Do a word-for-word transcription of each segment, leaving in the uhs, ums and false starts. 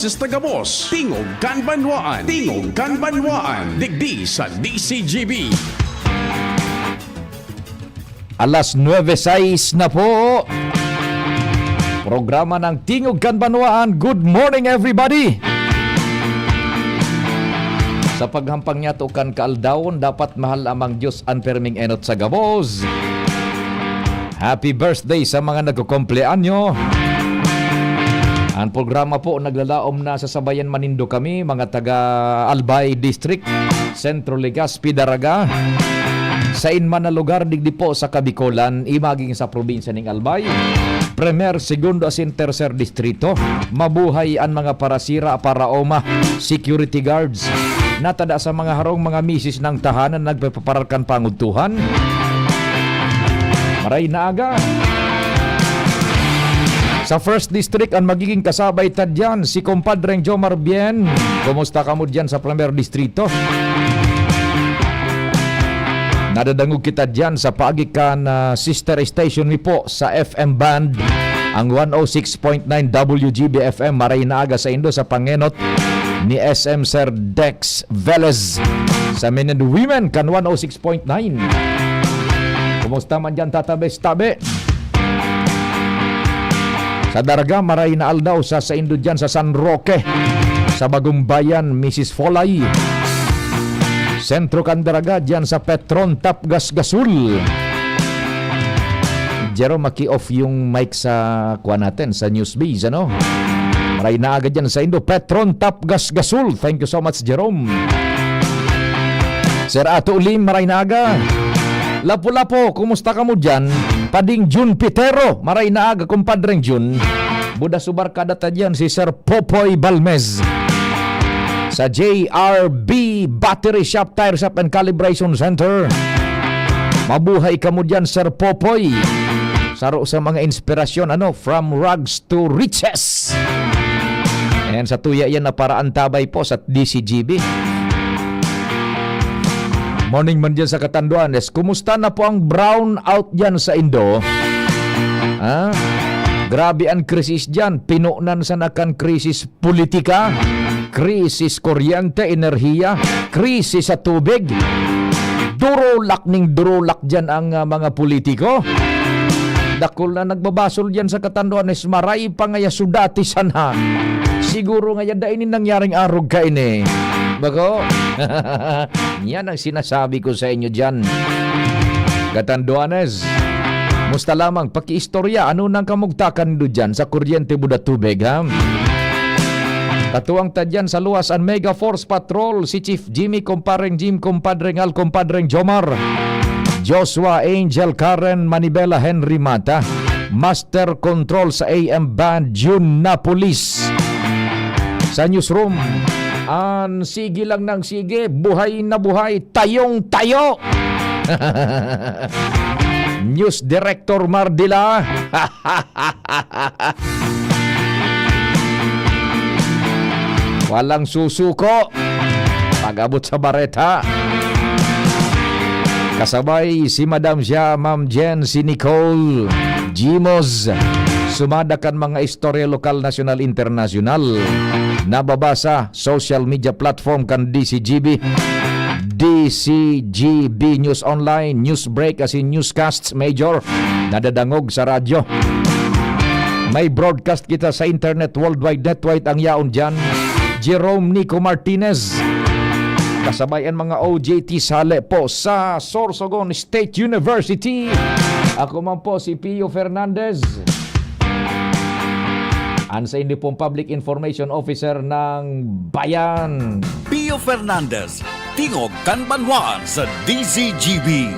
Sa gabos, Tingog kan Banwaan. Tingog kan Banwaan. Digdi sa D C G B. Alas nuebe sais na po. Programa ng Tingog kan Banwaan. Good morning, everybody! Sa paghampang niyato kan kaaldawon, dapat mahal amang Diyos an perming enot sa gabos. Happy birthday sa mga nagkukumpleanyo. Ang programa po naglalaom na sasabayan man nindo kami, mga taga Albay District, Centro, Legazpi, Daraga. Sain man na lugar digdi po sa Kabikolan, imaging sa probinsya ning Albay. Primer, segundo asin tercer distrito. Mabuhay an mga parasira, paraoma, security guards. Natada sa mga harong, mga misis ng tahanan nagpapaparar kan pangudtuhan. Maray na aga. Sa First District, ang magiging kasabay ta diyan, si Compadreng Jomar Bien. Kumusta kamo diyan sa Primer Distrito? Nadadangog kita diyan sa paagi kan, ah, sister station mi po sa F M band, ang one oh six point nine W G B F M. Maray na aga saindo sa pangenot ni S M Sir Dex Velez sa Men and Women kan one oh six point nine. Kumusta man diyan, Tata Bes, Tabe? Sa Daraga, maray na aldaw sa saindo diyan sa San Roque, sa Bagumbayan, Misis Folay. Sentro kan Daraga, diyan sa Petron, Tapgas, Gasul. Jerome, maki-off yung mic sa, kuha natin, sa Newsbiz, ano? Maray na aga diyan saindo, Petron, Tapgas, Gasul. Thank you so much, Jerome. Sir Ato Ulim, maray na aga. Lapu-Lapu, kumusta kamo diyan? Pading Jun Pitero, maray na aga, Compadreng Jun. Buda su barkada ta diyan, si Sir Popoy Balmez. Sa J R B Battery Shop, Tire Shop and Calibration Center. Mabuhay kamo diyan, Sir Popoy. Saro sa mga inspirasyon, ano, from rags to riches. Ayan, sa tuya yan na paraantabay po sa D C G B. Morning man dyan sa Catanduanes. Kumusta na po ang brown out dyan saindo? Ha? Grabe ang krisis dyan. Pinunan sana kan krisis politika, krisis kuryente, enerhiya, krisis sa tubig. Durulak ning durulak dyan ang, ah, mga politiko. Dakul na nagbabasol dyan sa Catanduanes, maray pa ngaya su dati sana. Siguro ngaya dai ni nangyaring arog kaini. Bako? Yan ang sinasabi ko sa inyo dyan. Catanduanes, musta lamang, pakiistorya, ano nang kamugtakan nindo dyan sa kuryente, buda, tubig, ha? Katuwang ta dyan sa luwas, ang Mega Force Patrol, si Chief Jimmy, Compadreng Jim, Compadreng Al, Compadreng Jomar, Joshua, Angel, Karen, Manibela, Henry Mata, Master Control sa A M Band, June Napolis. Sa newsroom, ang sige lang ng sige, buhay na buhay, tayong tayo. News Director Mardila. Walang susuko pag-abot sa bareta. Kasabay si Madam siya, Ma'am Jen, si Nicole, Jimos. Sumada kan mga istorya lokal, nasyonal, internasyonal. Nababasa, social media platform kan D C G B. D C G B News Online, News Break, asin newscasts, Major, nadadangog sa radyo. May broadcast kita sa internet, worldwide network ang yaon dyan. Jerome Nico Martinez. Kasabay ang mga O J T sale po sa Sorsogon State University. Ako man po si Pio Fernandez. Ang sa hindi pong Public Information Officer ng Bayan. Pio Fernandez, Tingog kan Banwaan sa D Z G B.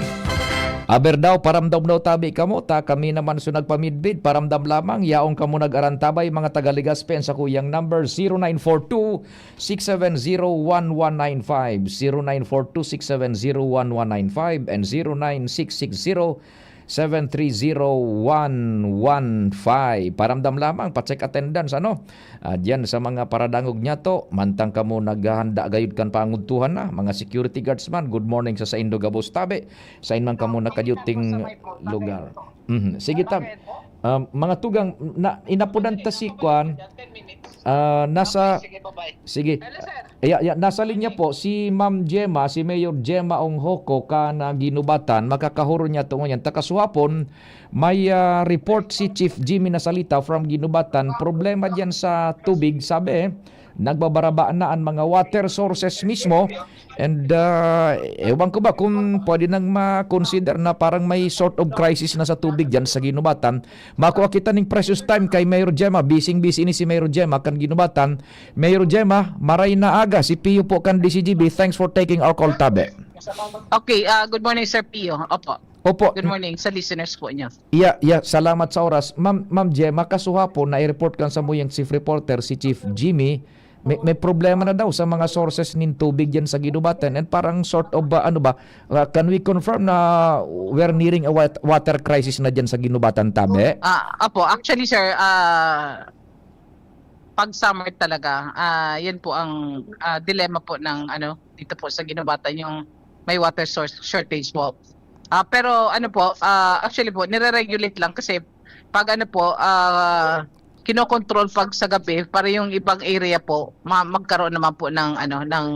Aber daw, paramdam daw tabi kamo, ta kami naman so nagpamidbid, paramdam lamang, yaon kamo nag-arantabay, mga taga Legazpi, sa kuyang number zero nine four two, six seven zero, one one nine five, zero nine four two, six seven zero, one one nine five, and zero nine six six zero, seven three zero one one five. Paramdam lamang, pa-check attendance, ano? Ah, diyan sa mga paradangog niyato, mantang kamo naghahanda gayud kan pangudtuhan na, mga security guards man, good morning sa saindo gabos tabi, sain man kamo nakaduting lugar. Mhm. Sige, tab-, ah, mga tugang, na, inapodan ta si Kwan. Ah, nasa, Sige, bye-bye. Sige. Hello, sir. Ya, ya, nasa linya po si Ma'am Gemma, si Mayor Gemma Onghoco, kan, ah, Guinobatan. Makakahuro niya to ngunyan. Ta kasuhapon, may, ah, report si Chief Jimmy Nasalita from Guinobatan. Problema diyan sa tubig, sabi, eh, nagbabaraba na ang mga water sources mismo. And, ah, ewan ko ba kung pwede nang ma-consider na parang may sort of crisis na sa tubig diyan sa Guinobatan. Makuha kita ning precious time kay Mayor Gemma. Busy-busy ni si Mayor Gemma kan Guinobatan. Mayor Gemma, maray na aga. Si Pio po kan D C G B. Thanks for taking our call, tabi. Okay, ah, good morning, Sir Pio. Opo. Opo. Good morning sa listeners po niyo. Yeah, yeah, salamat sa oras. Ma'am, Ma'am Gemma, kasuhapon na-report kan samuyang chief reporter, si Chief Jimmy. May, may problema na daw sa mga sources nin tubig diyan sa Guinobatan. And parang sort of, ah, ano ba, ah, can we confirm na we're nearing a wat- water crisis na diyan sa Guinobatan, tabi? Ah, opo, actually, sir, ah, pag summer talaga, ah, yan po ang, ah, dilemma po ng, ano, dito po sa Guinobatan, yung may water source shortage po. Ah, pero ano po, ah, actually po, nire-regulate lang kasi pag ano po, ah, kinokontrol pag sa gabi, para yung ibang area po, ma- magkaroon naman po ng, ano, ng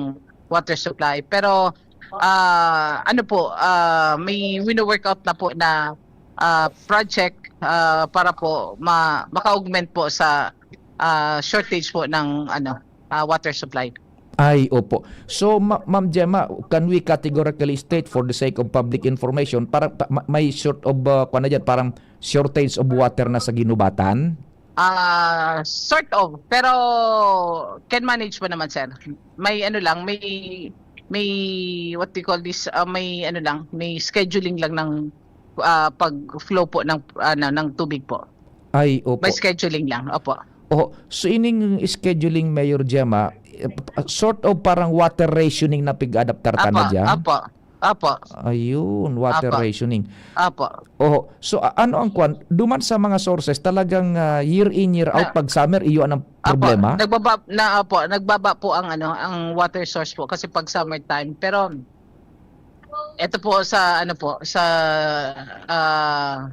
water supply. Pero, ah, ano po, ah, may wino-workout na po na, ah, project, ah, para po ma- maka-augment po sa, ah, shortage po ng, ano, ah, water supply. Ay, opo. So, Ma- Ma'am Gemma, can we categorically state, for the sake of public information, parang pa- ma- may sort of, uh, kuwan na dyan, parang shortage of water na sa Guinobatan? Ah, sort of, pero can manage pa naman, sir. May ano lang, may may what you call this, ah, may ano lang, may scheduling lang ng, ah, pag-flow po ng, ano, ng tubig po. Ay, opo. May scheduling lang, opo. Oh, so ining scheduling, Mayor Gemma, eh, p- sort of parang water rationing na pig-adaptar ta na Opo, dyan? Opo. Opo. Ayun, water Opo. rationing. Opo. Oh, so a- ano ang kwan? Duman sa mga sources, talagang, ah, year in, year out, Na- pag summer, iyo ang Opo, problema? Nagbaba na opo, nagbaba po ang ano, ang water source po kasi pag summertime. Pero eto po sa ano po, sa, ah,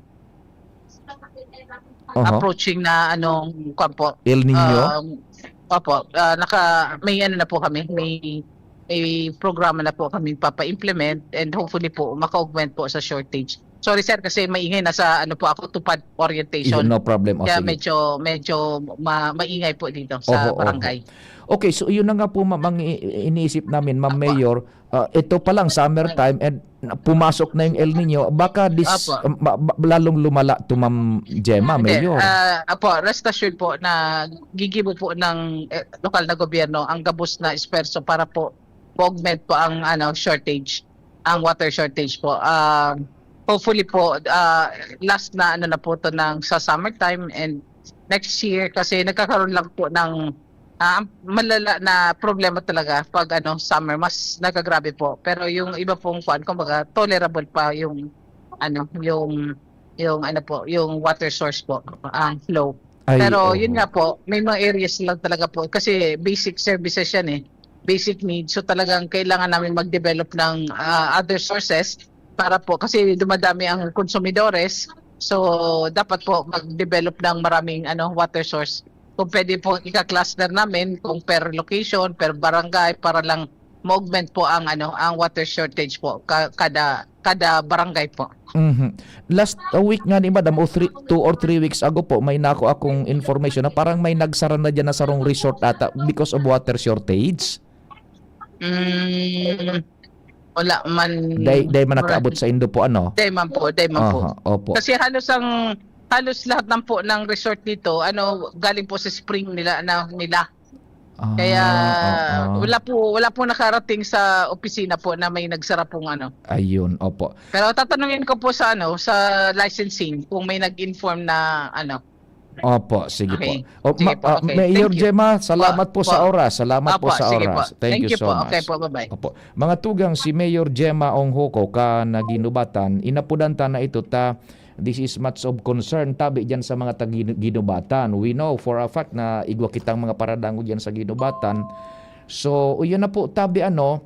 Oho. approaching na anong kwan po. El Nino? Um, opo, ah, naka may ano na po kami, may may programa na po kami papa-implement and hopefully po maka-augment po sa shortage. Sorry, sir, kasi maingay, nasa ano po ako, TUPAD orientation. No problem. O, Kaya sige. medyo medyo ma- maingay po dito sa Oho, oho. barangay. Okay, so yun na nga po, ma'am, ang i- i- iniisip namin, ma'am Apo. Mayor. Ah, ito pa lang, summer time, and pumasok na yung El Nino. Baka this, Apo. ma- ma- lalong lumala to, Ma'am Gemma, Hindi, Mayor. Ah, apo, rest assured po na gigibo po ng, eh, lokal na gobyerno ang gabos na esfuerzo para po ma-augment po ang ano, shortage, ang water shortage po. Ah, hopefully po, ah, last na ano na po to ng sa summertime and next year kasi nagkakaroon lang po ng, ah, malala na problema talaga pag ano, summer, mas nagagrabe po. Pero yung iba pong kuan, kumbaga, tolerable pa yung ano, yung yung ano po, yung water source po, ang flow. Ay, Pero oho. Yun nga po, may mga areas lang talaga po kasi basic services yan eh. Basic needs. So talagang kailangan namin mag-develop ng, ah, other sources para po kasi dumadami ang konsumidores. So dapat po mag-develop ng maraming ano, water source. Kung pwede po ika-cluster namin kung per location, per barangay para lang ma-augment po ang ano, ang water shortage po ka- kada kada barangay po. Mhm. Last, uh, week nga ni Madam, o three, two or three weeks ago po, may nako akong information na parang may nagsara na dyan na sarong resort ata because of water shortage. Mm, wala man. Day, day man nakaabot sa indo po, ano? Day man po, day man po. Aha, opo. Kasi halos ang halos lahat ng po ng resort dito, ano, galing po sa spring nila na nila. Ah, Kaya ah, ah. wala po wala po nakarating sa opisina po na may nagsara pong ano. Ayun, opo. Pero tatanungin ko po sa ano, sa licensing kung may nag-inform na ano. Opo, sige Okay. po. O, Sige ma- po, ah, okay. Mayor Thank you. Gemma, salamat po, Po, sa po. oras. Salamat po Opo, sa sige oras. Po. Thank, you, so Po. much. Okay po, bye-bye. Opo. Mga tugang, si Mayor Gemma Onghoco, ka na Guinobatan, inapudan ta na ito ta, this is much of concern, tabi dyan sa mga tag Guinobatan. We know for a fact na igwa kitang mga paradango dyan sa Guinobatan. So, yun na po, tabi ano,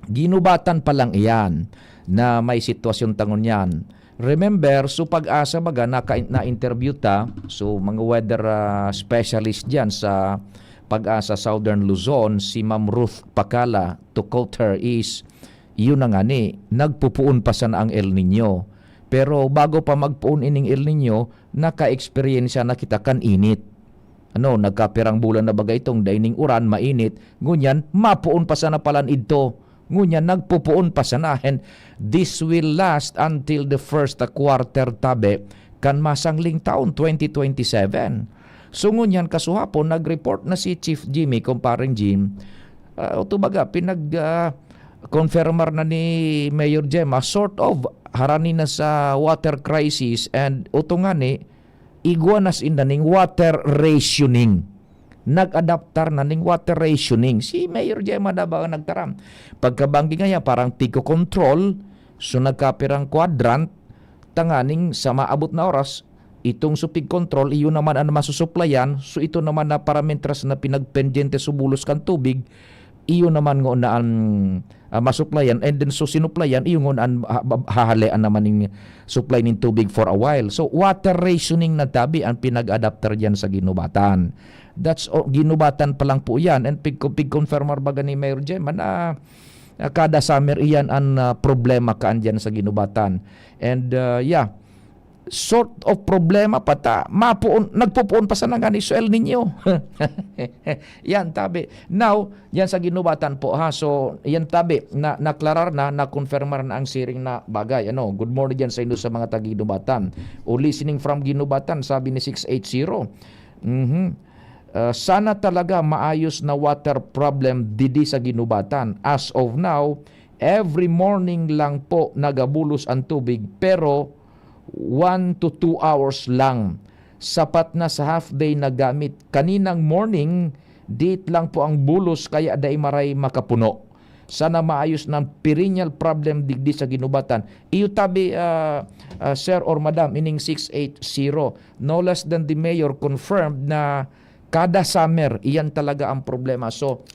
Guinobatan pa lang iyan na may sitwasyon ta ngunyan. Remember, so PAGASA baga, naka-, na-interview ta, so mga weather, ah, specialist diyan sa PAGASA Southern Luzon, si Ma'am Ruth Pacala, to quote her is, "Yun na nga ni, nagpupuon pa sana ang El Niño. Pero bago pa magpuon ining El Niño, naka-eksperyensya na kita kan init." Ano, nagkapirang bulan na baga itong daining uran, mainit, ngunyan, mapoon pa sana palan idto. Ngunyan, nagpopoon pa sana. And this will last until the first quarter, tabi, kan masangling taon, twenty twenty-seven. So, ngunyan, kasuhapon, nag-report na si Chief Jimmy, Kumpareng Jim, ah, o tubaga, pinag, ah, confirmar na ni Mayor Gemma, sort of, harani na sa water crisis and utong ngani, igwa na sinda ning water rationing. Nag-adaptar na ning water rationing. Si Mayor Gemma Daba ang nagtaram. Pagkabanggi ngaya, parang pigko-control, so nagkapirang quadrant, tanganing sa maabot na oras, itong supig control, iyo naman ang masusuplayan, so ito naman na parameters na pinagpendyente sa bulos kan tubig, iyo naman ngo na ang, ah, masuplayan, and then so sinuplayan, iyo ngo na ang ha-, ha-, hahalean naman ning supply ning tubig for a while. So, water rationing na tabi ang pinag-adaptar diyan sa Ginubatan. That's all, Ginubatan pa lang po yan. And pig-, pig-confirmar baga ni Mayor Gemma na, ah, kada summer iyan ang, ah, problema kaan diyan sa Ginubatan. And, ah, yeah, sort of problema pa ta, mapoon, nagpopoon pa sana ngani so El Niño. Yan, tabi. Now, yan sa Ginubatan po, ha. So, yan, tabi, na, naklarar na, nakonfirmar na ang siring na bagay. Ano, good morning dyan sa inyo sa mga taga-Ginubatan. O listening from Ginubatan, sabi ni six eight zero. Mhm. Ah, sana talaga maayos na water problem didi sa Ginubatan. As of now, every morning lang po nagabulos ang tubig, pero one to two hours lang. Sapat na sa half day na gamit. Kaninang morning, diit lang po ang bulos, kaya dai maray makapuno. Sana maayos ng perennial problem digdi sa Ginubatan. Iyo tabi, ah, ah, sir or madam, ining six eight zero. No less than the mayor confirmed na kada summer, iyan talaga ang problema. So,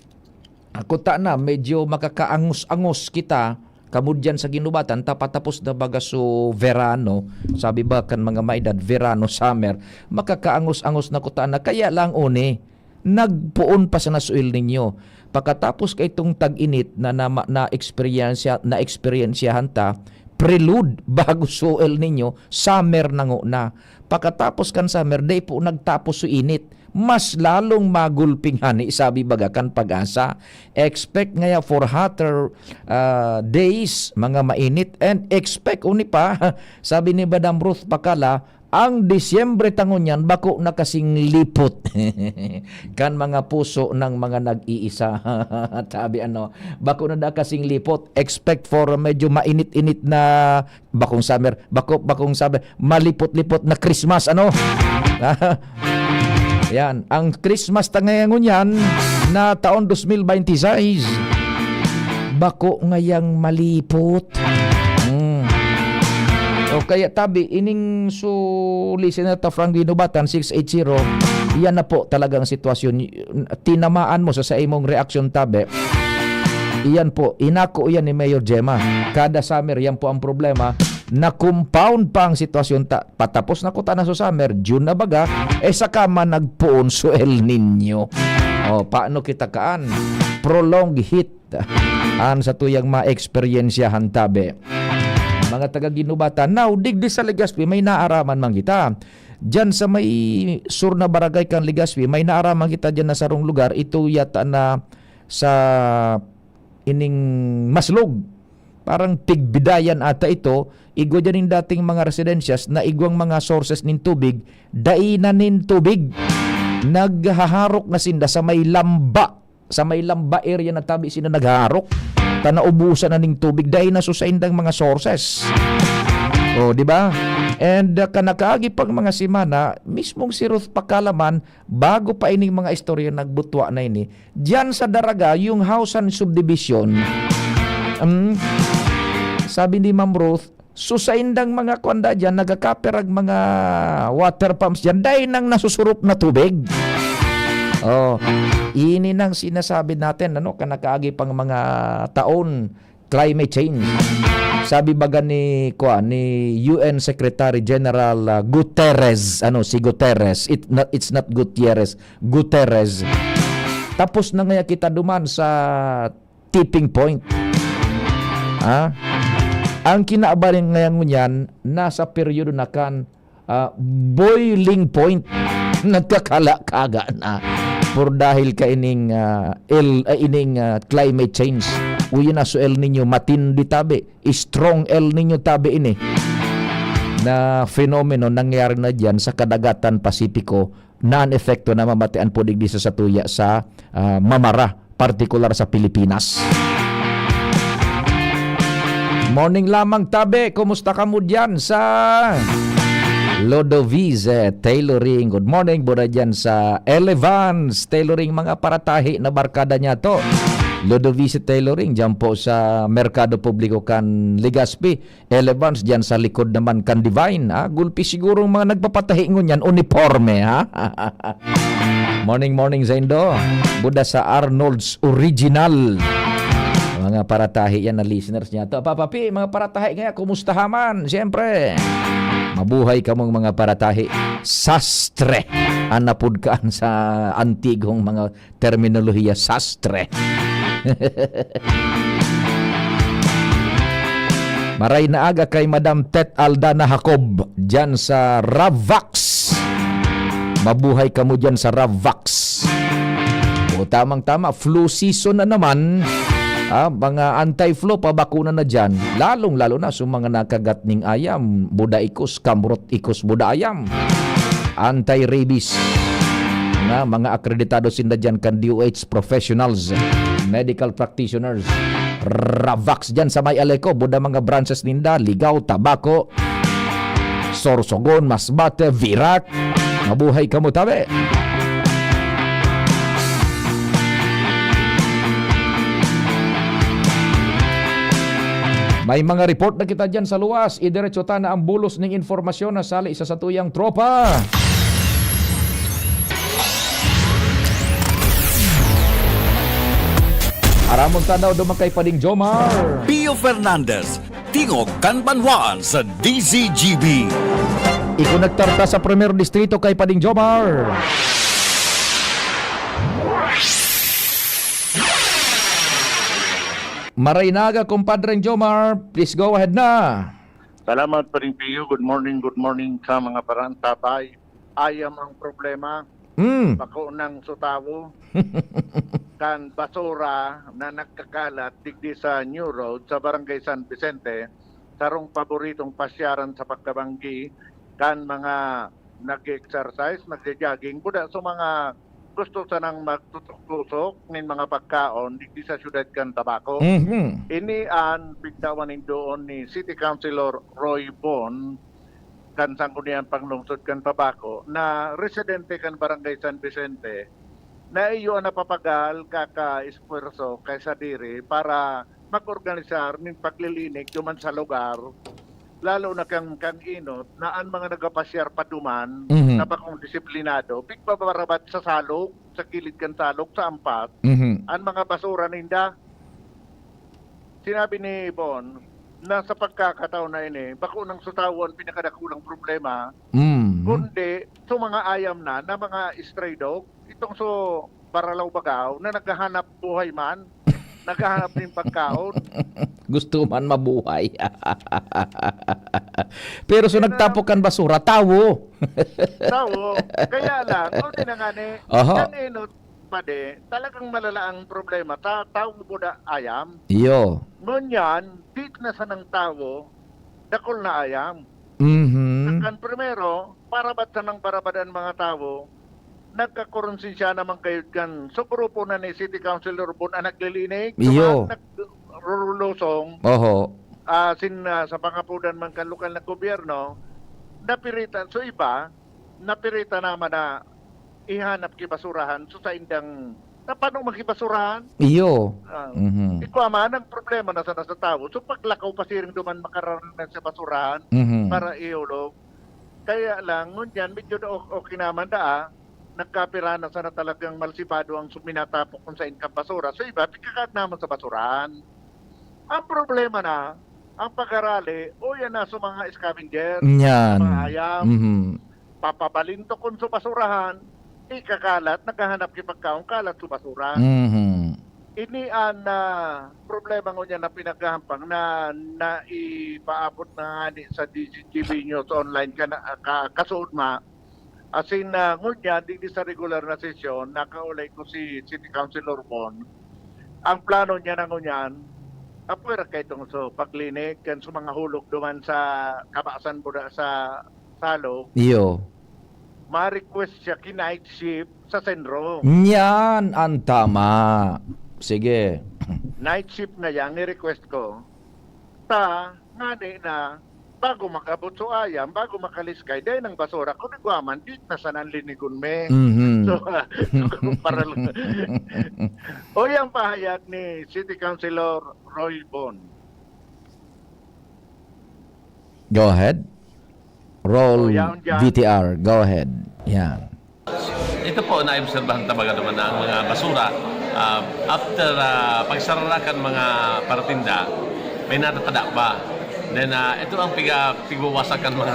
ako ta na, medyo makakaangos-angos kita, kamo diyan sa Ginubatan, ta patapos na baga so verano, sabi ba kan mga maedad, verano, summer, makakaangos-angos na kuta na. Kaya lang, uni, nagpoon pa sana so El Niño. Pakatapos kaitong tag-init na, na, na-eksperyensya-, na-eksperyensyahan ta, prelude bago so El Niño, summer na ngo na. Pakatapos kan summer, dai po nagtapos so init. Mas lalong magulping hani, sabi baga kan PAGASA. Expect ngaya for hotter, ah, days, mga mainit, and expect, uni pa, sabi ni Madam Ruth Pacala, ang Disyembre ta ngunyan bako na kasing lipot kan mga puso ng mga nag-iisa. Sabi ano, bako na da kasing lipot. Expect for medyo mainit-init na bakong summer, bako, bakong summer, malipot-lipot na Christmas, ano? Yan, ang Christmas ta ngayon yan na taon dos mil baynte sais, bako ngayang malipot. Hmm. O kaya tabi, ining su listener ta Frank Ginubatan, six eight zero, yan na po talagang sitwasyon. Tinamaan mo sa, sa imong reaksyon, tabi. Iyan po, inako iyan ni Mayor Gemma. Kada summer, yan po ang problema. Na-compound pa ang sitwasyon ta. Patapos na kuta na sa summer, June na baga, eh saka man nagpoon so El Niño. O, paano kita kaan? Prolonged heat. An sa tuyang maeksperiensyahan tabi. Mga taga Ginubatan, now, digdi sa Legazpi, may naaraman man kita. Diyan sa may sur na barangay kan Legazpi, may naaraman kita diyan na sarong lugar. Ito yata na sa ining Maslog. Parang Pigbidayan ata ito. Igwa diyan ning dating mga residensyas na igwang mga sources nin tubig, dai na nin tubig. Naghaharok na sinda sa may lamba. Sa may lamba area na tabi sinda naghaharok. Ta naubusan na ning tubig. Dai na sa saindang mga sources. O, di ba? And, uh, kanakaagi pang mga semana, mismong si Ruth Pacala man, bago pa ining mga istorya nagbutwa na ini, diyan sa Daraga, yung Hausan Subdivision, um, sabi ni Ma'am Ruth, so saindang mga kwanda diyan, nagkakaperag mga water pumps diyan, dai nang nasusurop na tubig. Oh, ini nang sinasabi natin, ano, kanakaagi pang mga taon, climate change. Sabi baga ni, kuwan, ni U N Secretary General, ah, Guterres, ano, si Guterres, it, not, it's not Gutierrez, Guterres. Tapos na ngaya kita duman sa tipping point. Ah? Ang kinabaringayan ngunyan, nasa peryodo na kan, ah, boiling point. Nagkakalakaga na. Por dahil ka ining, ah, el, ah, ining, ah, climate change. Uy, na so El Nino, matindi tabi, strong El Nino tabi ini na fenomeno nangyari na diyan sa kadagatan Pasipiko na an epekto na mamatian po digdi sa satuya sa, ah, mamara, partikular sa Pilipinas. Morning lamang, tabi. Kumusta kamo diyan sa Lodovice Tailoring? Good morning, buda diyan sa Elevance Tailoring, mga paratahi na barkada niya to. Lodovice Tailoring, diyan po sa Merkado Publiko kan Legazpi. Elevance diyan sa likod naman kan Divine, ha? Gulpi sigurong mga nagpapatahi ngunyan, uniporme, ha? Morning, morning saindo. Buda sa Arnold's Original. Mga paratahi yan na listeners niya to. Papa P, mga paratahi ngaya, kumusta ha man? Siyempre, mabuhay kamong mga paratahi. Sastre. Anapod kaan sa antigong mga terminolohiya, sastre. Maray na aga kay Madam Tet Aldana Jacob, diyan sa Ravax. Mabuhay kamo diyan sa Ravax. O, tamang-tama, flu season na naman. Ah, mga anti-flu, pabakuna na diyan. Lalong-lalo na sa mga nakagat ning ayam, buda ikos, kamrot ikos, buda ayam. Anti-rabies na mga akreditado sinda diyan kan D O H professionals, medical practitioners. Ravax diyan sa may Aleco, buda mga branches ninda, Ligao, Tabaco, Sorsogon, Masbate, Virac. Mabuhay kamo, tabi. May mga report na kita diyan sa luwas. Idiretso ta na ang bulos ning informasyon na sali sa satuyang tropa. Aramon ta daw duman kay Pading Jomar. Pio Fernandez, tingog kan banwaan sa D Z G B. Ikonektar ta sa Primer Distrito kay Pading Jomar. Maray na aga, Compadreng Jomar. Please go ahead na. Salamat, Paring Pio. Good morning, good morning sa mga parantabay. Ayam ang problema. Mm. Bako nang sutawo kan basura na nagkakalat digdi sa New Road sa Barangay San Vicente, sarong paboritong pasyaran sa pagkabanggi kan mga nag-exercise, nagja-jogging, buda sa mga gusto sanang magtusok-tusok nin mga pagkaon digdi sa siyudad kan Tabaco. Mhm. Ini an bigtawan nin doon ni City Councilor Roy Bon kan Sangguniang Panglungsod kan Tabaco na residente kan Barangay San Vicente, na iyo an napapagal kaka-espuwerso kay sadiri para mag-organisar nin paglilinig duman sa lugar, lalo na kan, kan enot, na an mga nagapasyar pa duman Mhm. na bakong disiplinado, pigbabarabat sa salog, sa kilid kan salog, sa ampas, Mhm. an mga basura ninda. Sinabi ni Bon na sa pagkakataon na ini, bako nang sutawo an pinakadakulang problema, Mhm. kundi sa mga ayam na, na mga stray dog, itong so baralaw-bagaw na naghahanap buhay man, naghahanap nin pagkaon. Gusto man mabuhay. Pero so Kaya nagtapok kan basura, tawo. Tawo. Kaya lang, o, di na nga ni, Oho. Kan enot, padi, talagang malala ang problema. Ta-, tawo buda ayam. Iyo. Ngunyan, di na sanang tawo, dakul na ayam. Mhm. Kan primero, barabat sanang barabat an mga tawo, nagkakuronsensya naman kayo kan sa grupo na ni City Councilor Bon ang naglilinig, Iyo. Duman nagrurulusong, Oho. ah, sin, ah, sa pangapodan man kan lokal na gobyerno, napiritan. So, iba, napiritan naman na ihanap ki basurahan. So, sa indang, na paano magbasurahan? Iyo. Ah, Mhm. Ikwa man, ang problema na sana sa tawo. So, paglakaw pa siring duman makaranan sa basurahan Mhm. para ihulog. Kaya lang, ngunyan, medyo na o-, okay naman daa. Nagkapira na sana talagang malsibado ang suminatapok kung sa inkang basura. So, iba, pikakaat naman sa basurahan. Ang problema na, Ang pagharali, o yan na sa mga scavenger, Yan. mga ayam, Mhm. papabalintokon sa basurahan, ikakalat, naghahanap ki pagkaon, kalat sa basura. Mhm. Ini an ah, problema ngunyan na pinaghahampang na naipaabot na ngani sa D Z G B News Online ka, ka, kasuodma. Asin na ngunyan, digdi sa regular na sesyon, nakaulay ko si City Councilor Bon. Ang plano niya na ngunyan, apoy ra kay itong so, paglinig kan sa mga hulog duman sa kabasan buda sa Salog, Iyo. ma-request siya ki night shift sa Senro. Yan ang tama. Sige. Night shift na yan, ni-request ko. Ta, ngani na, bago mag-abot so ayam, bago makaliskay, dahil ng basura, kung nagwaman, di na sana linigon me. Mhm. So, para lang. O yung pahayag ni City Councilor Roy Bon. Go ahead. Roll Oh, yan, yan. V T R. Go ahead. Yan. Ito po, naobserbahan ta baga naman na ang mga basura, ah, after ah, pagsarara kan mga paratinda, may natatada pa. Then, ah, ito ang piga, pigwawasak kan mga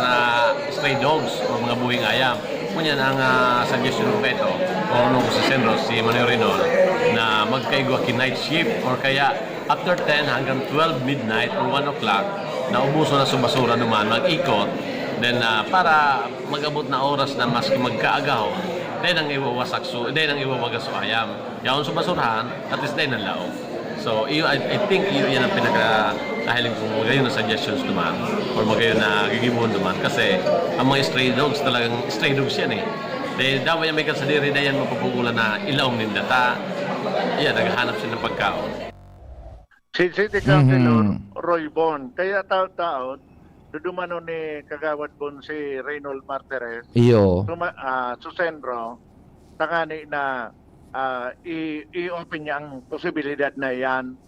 stray dogs o mga buhing ayam. Ngunyan ang ah, suggestion ko ito, o nung si Senro, si Manoy Rinol, na magkaigwa ki night shift or kaya after ten hanggang twelve midnight or one o'clock, na ubuso na sa basura naman, mag-ikot. Then, ah, para mag-abot na oras na maski magkaagaw, dahil ang iwawasak so, dahil ang iwawagas so ayam. Yaon sa basurahan, at least dahil ang laog. So, iyo, I, I think iyo yan ang pinaka kahiling kong magayon na suggestions naman or magayon na gigibuhon naman kasi ang mga stray dogs talagang stray dogs yan eh. Dahil dawa yan may kasadiri na yan mapapugulan na ilaom ninda ta. Yan, naghahanap sila ng pagkaon. Si City Councilor Mhm. Roy Bon, kaya taon-taon, dudumanon ni Kagawad Bon si Reynold Martires, Iyo. suma, ah, sa Senro, tangani na ah, i, i-open niya ang posibilidad na yan.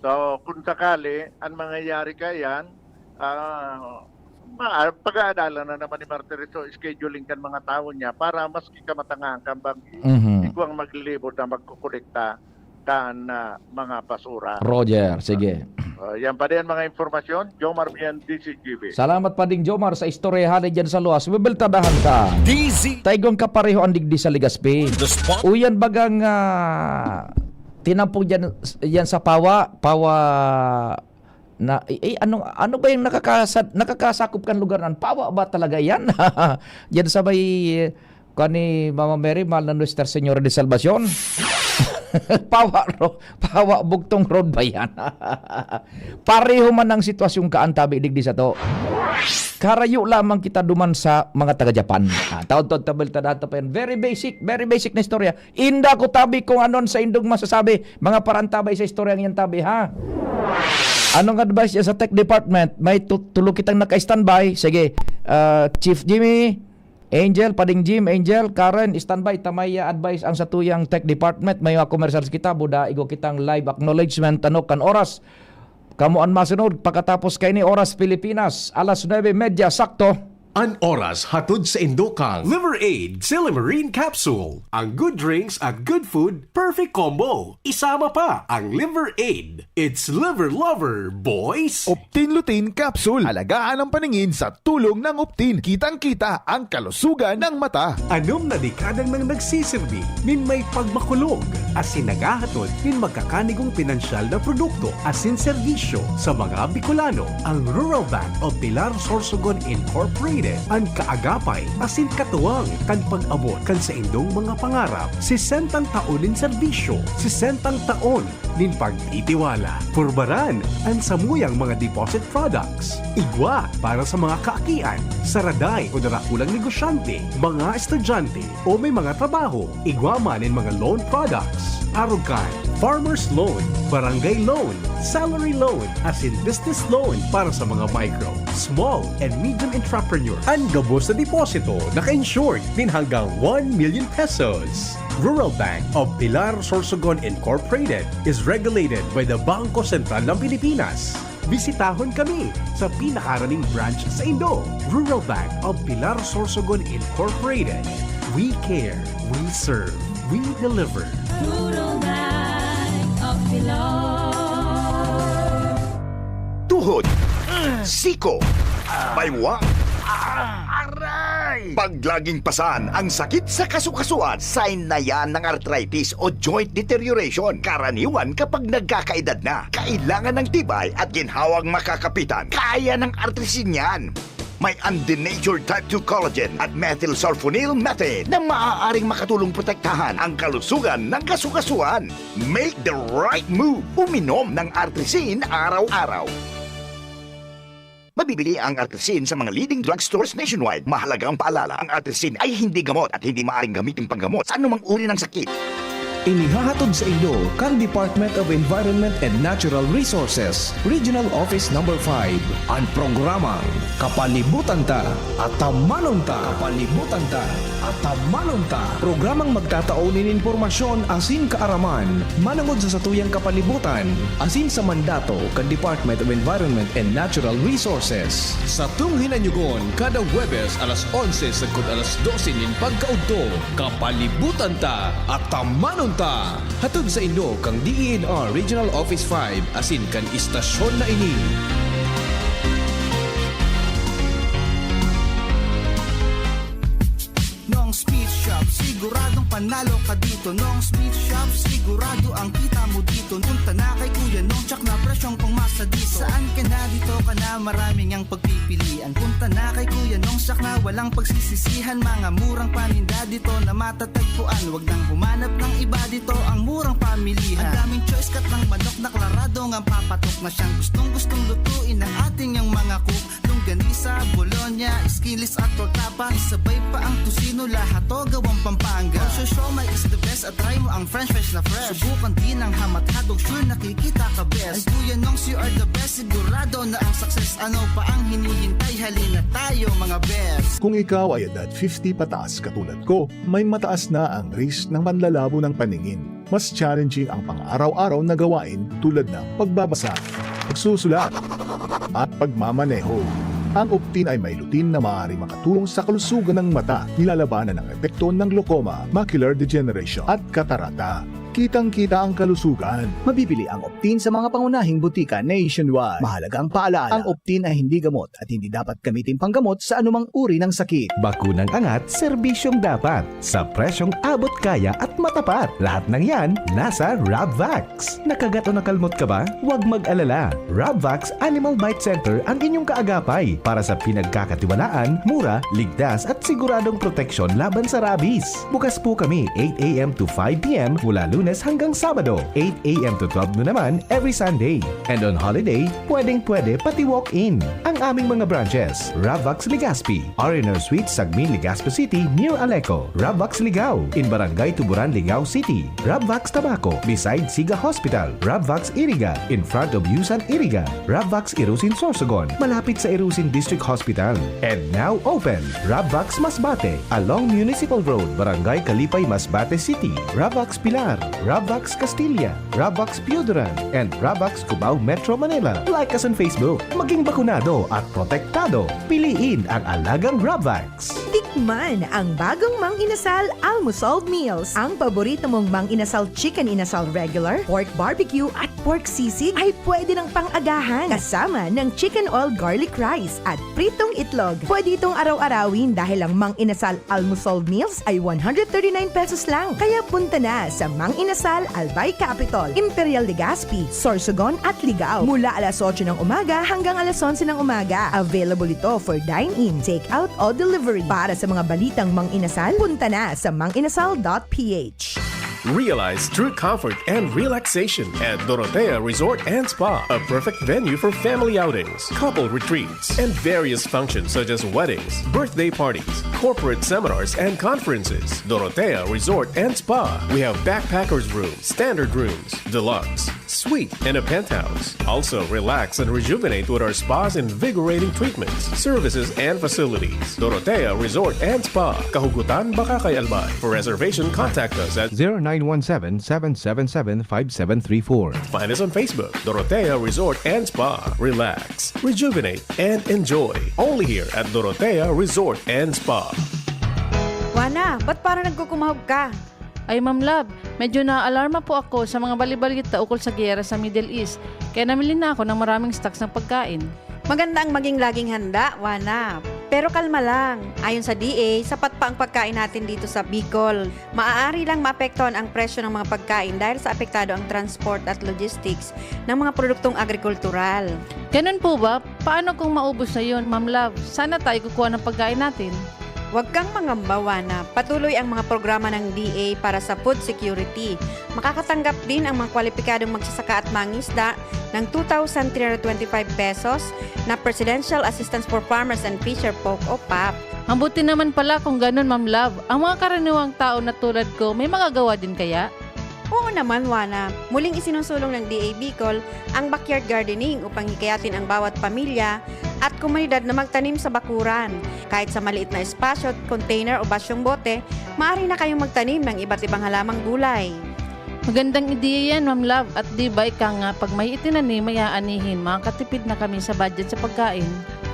So, kung sakali, ang mangyayari ka yan, ah, ma, pag-aadalan na naman ni Martires so scheduling kan mga tao niya para maski kamatangahan kan banggi, Mhm. ikaw ang maglilibot na magkukolekta kan ah, mga basura. Roger, sige. Ah, yan pa din mga impormasyon. Jomar Bian, D Z G B. Salamat pa ding Jomar sa istoryahan dyan sa luwas. Bibeltadahan ka. D Z Taigong kapareho ang digdi sa Legazpi. The Spot. Uyan bagang ah, tinampong dyan, yan sa Pawa. Pawa na, eh, eh, ano, ano ba yung nakakasa, nakakasakop kan lugar nan? Pawa ba talaga yan? Diyan sa may, eh, kuwan ni Mama Mary, mahal na Nuestra Señora de Salvacion. Pawa, ro, Pawa, Bugtong Road ba yan? Pareho man ang sitwasyon kaan tabi digdi sa to. Karayo lamang kita duman sa mga taga-Japan. Ah, taon-taon tabel ta data pa yan. Very basic, very basic na istorya. Inda ko tabi kung anon sa indong masasabi. Mga parantabay sa istoryang yan tabi, ha? Anong advice niya sa tech department? May tu- tulo kitang naka-standby. Sige, ah, Chief Jimmy, Angel, Pading Jim, Angel, Karen, standby. Tamay ah, advice ang satuyang tech department. May mga commercials kita, buda, igo kitang live acknowledgement, ano, kan oras. Kamo an masunod, pakatapos kaini oras Pilipinas, alas nuebe medya sakto. An oras hatod sa indokang Liver Aid Silymarin Capsule. Ang good drinks at good food, perfect combo. Isama pa ang Liver Aid. It's Liver Lover, boys! Optin Lutein Capsule. Alagaan ang paningin sa tulong ng Optin. Kitang-kita ang kalusugan ng mata. Anom na dekada nang nagsisirbi nin may pagmakulog asin naghahatod nin magkakanigong pinansyal na produkto asin serbisyo sa mga Bicolano. Ang Rural Bank of Pilar Sorsogon Incorporated an kaagapay asin katuwang kan pag-abot kan saindong mga pangarap. Sesentang taon nin serbisyo, sesentang taon nin pagtitiwala. Purbaran an samuyang mga deposit products. Igwa para sa mga kaakian, saraday o darakulang negosyante, mga estudyante o may mga trabaho. Igwa man nin mga loan products. Arog kan farmer's loan, barangay loan, salary loan, asin business loan para sa mga micro, small, and medium entrepreneur. An gabos na deposito naka-insured nin hanggang one million pesos. Rural Bank of Pilar Sorsogon Incorporated is regulated by the Bangko Sentral ng Pilipinas. Bisitahon kami sa pinakaraning branch sa Indo. Rural Bank of Pilar Sorsogon Incorporated. We care, we serve, we deliver. Rural Bank of Pilar. Tuhod Siko. Baywang. Aray! Pag laging pasan ang sakit sa kasukasuan, sign na yan ng arthritis o joint deterioration. Karaniwan kapag nagkakaedad na, kailangan ng tibay at ginhawang makakapitan. Kaya ng Artrisin yan. May undenatured type two collagen at methylsulfonyl methane na maaaring makatulong protektahan ang kalusugan ng kasukasuan. Make the right move. Uminom ng Artrisin araw-araw. Mabibili ang Artrisin sa mga leading drugstores nationwide. Mahalagang paalala, ang Artrisin ay hindi gamot at hindi maaaring gamitin panggamot sa anumang uri ng sakit. Inihahatod sa inyo kan Department of Environment and Natural Resources, Regional Office Number five, an programang Kapalibutan Ta, Atamanon Ta. Kapalibutan Ta, Atamanon Ta. Programang magtatao nin impormasyon asin kaaraman manongod sa satuyang kapalibutan asin sa mandato kan Department of Environment and Natural Resources. Satong hinanyugon kada Huwebes alas onse sagkod alas dose nin pagkaudto. Kapalibutan Ta, Atamanon Ta. Hatod sa inyo kan D E N R Regional Office five asin kan istasyon na ini. Nong Speed Shop, siguradong panalo ka dito. Nong Speed Shop, sigurado ang kita mo dito. Punta na kay Kuya Nong, tsak na presyong pangmasa dito. Saan ka na, dito ka na, maraming ang pagpipilian. Punta na kay Kuya Nong, tsak na walang pagsisisihan. Mga murang paninda dito na matatagpuan. Wag nang humanap ng iba, dito ang murang pamilihan. Ang daming choice, kat ng manok na klarado ngang papatok na siyang gustong-gustong lutuin ng ating yang mga cook. Longganisa, bologna, skinless at tortapa. Isabay pa ang tocino, lahat to gawang Pampanga. Osyo Siomai is the best at try mo ang french fries na fresh. Subukan din ang ham at hotdog, sure nakikita ka best. Ay Kuya Nongs, you are the best, sigurado na ang success. Ano pa ang hinihintay? Halina tayo, mga best. Kung ikaw ay edad fifty pataas katulad ko, may mataas na ang risk ng panlalabo ng paningin. Mas challenging ang pang-araw-araw na gawain tulad ng pagbabasa, pagsusulat, at pagmamaneho. Ang Optin ay may lutein na maaaring makatulong sa kalusugan ng mata. Nilalabanan ang epekto ng glaucoma, macular degeneration, at katarata. Kitang-kita ang kalusugan. Mabibili ang Optin sa mga pangunahing butika nationwide. Mahalagang paalala, ang Optin ay hindi gamot at hindi dapat gamitin panggamot sa anumang uri ng sakit. Bakunang angat, serbisyong dapat, sa presyong abot kaya at matapat. Lahat ng yan nasa Rabvax. Nakagat o nakalmot ka ba? Huwag mag-alala. Rabvax Animal Bite Center ang inyong kaagapay para sa pinagkakatiwalaan, mura, ligtas at siguradong proteksyon laban sa rabies. Bukas po kami eight a m to five p m mula Lunes hanggang Sabado, eight a m to twelve noon naman every Sunday. And on holiday, pwedeng-pwede pati walk-in. Ang aming mga branches, Rabvax Legazpi, R and R Suite, Sagmin, Legazpi City, near Aleco. Rabvax Ligao, in Barangay Tuburan, Ligao City. Rabvax Tabaco, beside Siga Hospital. Rabvax Iriga, in front of Yusan Iriga. Rabvax Irusin Sorsogon, malapit sa Irusin District Hospital. And now open, Rabvax Masbate, along Municipal Road, Barangay Kalipay, Masbate City. Rabvax Pilar, Rabvax Castilla, Rabvax Pioduran, and Rabvax Cubao, Metro Manila. Like us on Facebook. Maging bakunado at protektado. Piliin ang alagang Rabvax. Tikman ang bagong Mang Inasal Almusal Meals. Ang paborito mong Mang Inasal Chicken Inasal Regular, Pork Barbecue at Pork Sisig ay pwede ng pang-agahan kasama ng Chicken Oil Garlic Rice at pritong itlog. Pwede itong araw-arawin dahil ang Mang Inasal Almusal Meals ay one hundred thirty-nine pesos lang. Kaya punta na sa Mang Inasal, Albay Capitol, Imperial Legazpi, Sorsogon at Ligao mula alas otso ng umaga hanggang alas onse ng umaga. Available ito for dine-in, take-out o delivery. Para sa mga balitang Mang Inasal, punta na sa mang inasal dot p h. Realize true comfort and relaxation at Dorotea Resort and Spa, a perfect venue for family outings, couple retreats, and various functions such as weddings, birthday parties, corporate seminars, and conferences. Dorotea Resort and Spa. We have backpackers room, standard rooms, deluxe, suite, and a penthouse. Also, relax and rejuvenate with our spa's invigorating treatments, services, and facilities. Dorotea Resort and Spa, Kahugutan, Bacacay, Albay. For reservation, contact us at zero nine one seven, seven seven seven, five seven three four. Find us on Facebook, Dorotea Resort and Spa. Relax, rejuvenate, and enjoy. Only here at Dorotea Resort and Spa. Juana, ba't parang nagkukumahog ka? Ay, Ma'am Love, medyo naaalarma po ako sa mga bali-balita ukol sa giyera sa Middle East, kaya namili na ako ng maraming stocks ng pagkain. Maganda ang maging laging handa, Wana. Pero kalma lang. Ayon sa D A, sapat pa ang pagkain natin dito sa Bicol. Maaari lang maapektuhan ang presyo ng mga pagkain dahil sa apektado ang transport at logistics ng mga produktong agrikultural. Ganun po ba? Paano kung maubos na yun, Ma'am Love? Saan na tayo kukuha ng pagkain natin? Huwag kang mangamba, Wana. Patuloy ang mga programa ng D A para sa food security. Makakatanggap din ang mga kwalipikadong magsasaka at mangisda ng two thousand three hundred twenty-five pesos na Presidential Assistance for Farmers and Fisher Folk o pap. Mabuti naman pala kung ganun, Ma'am Love. Ang mga karaniwang tao na tulad ko, may magagawa din kaya? Oo naman, Wana. Muling isinusulong ng D A Bicol ang backyard gardening upang hikayatin ang bawat pamilya at komunidad na magtanim sa bakuran. Kahit sa maliit na espasyo, container o basyong bote, maaari na kayong magtanim ng iba't ibang halamang gulay. Magandang ideya yan, Ma'am Love. At di ba ika nga, pag may itinanim, may aanihin, makakatipid na kami sa budget sa pagkain.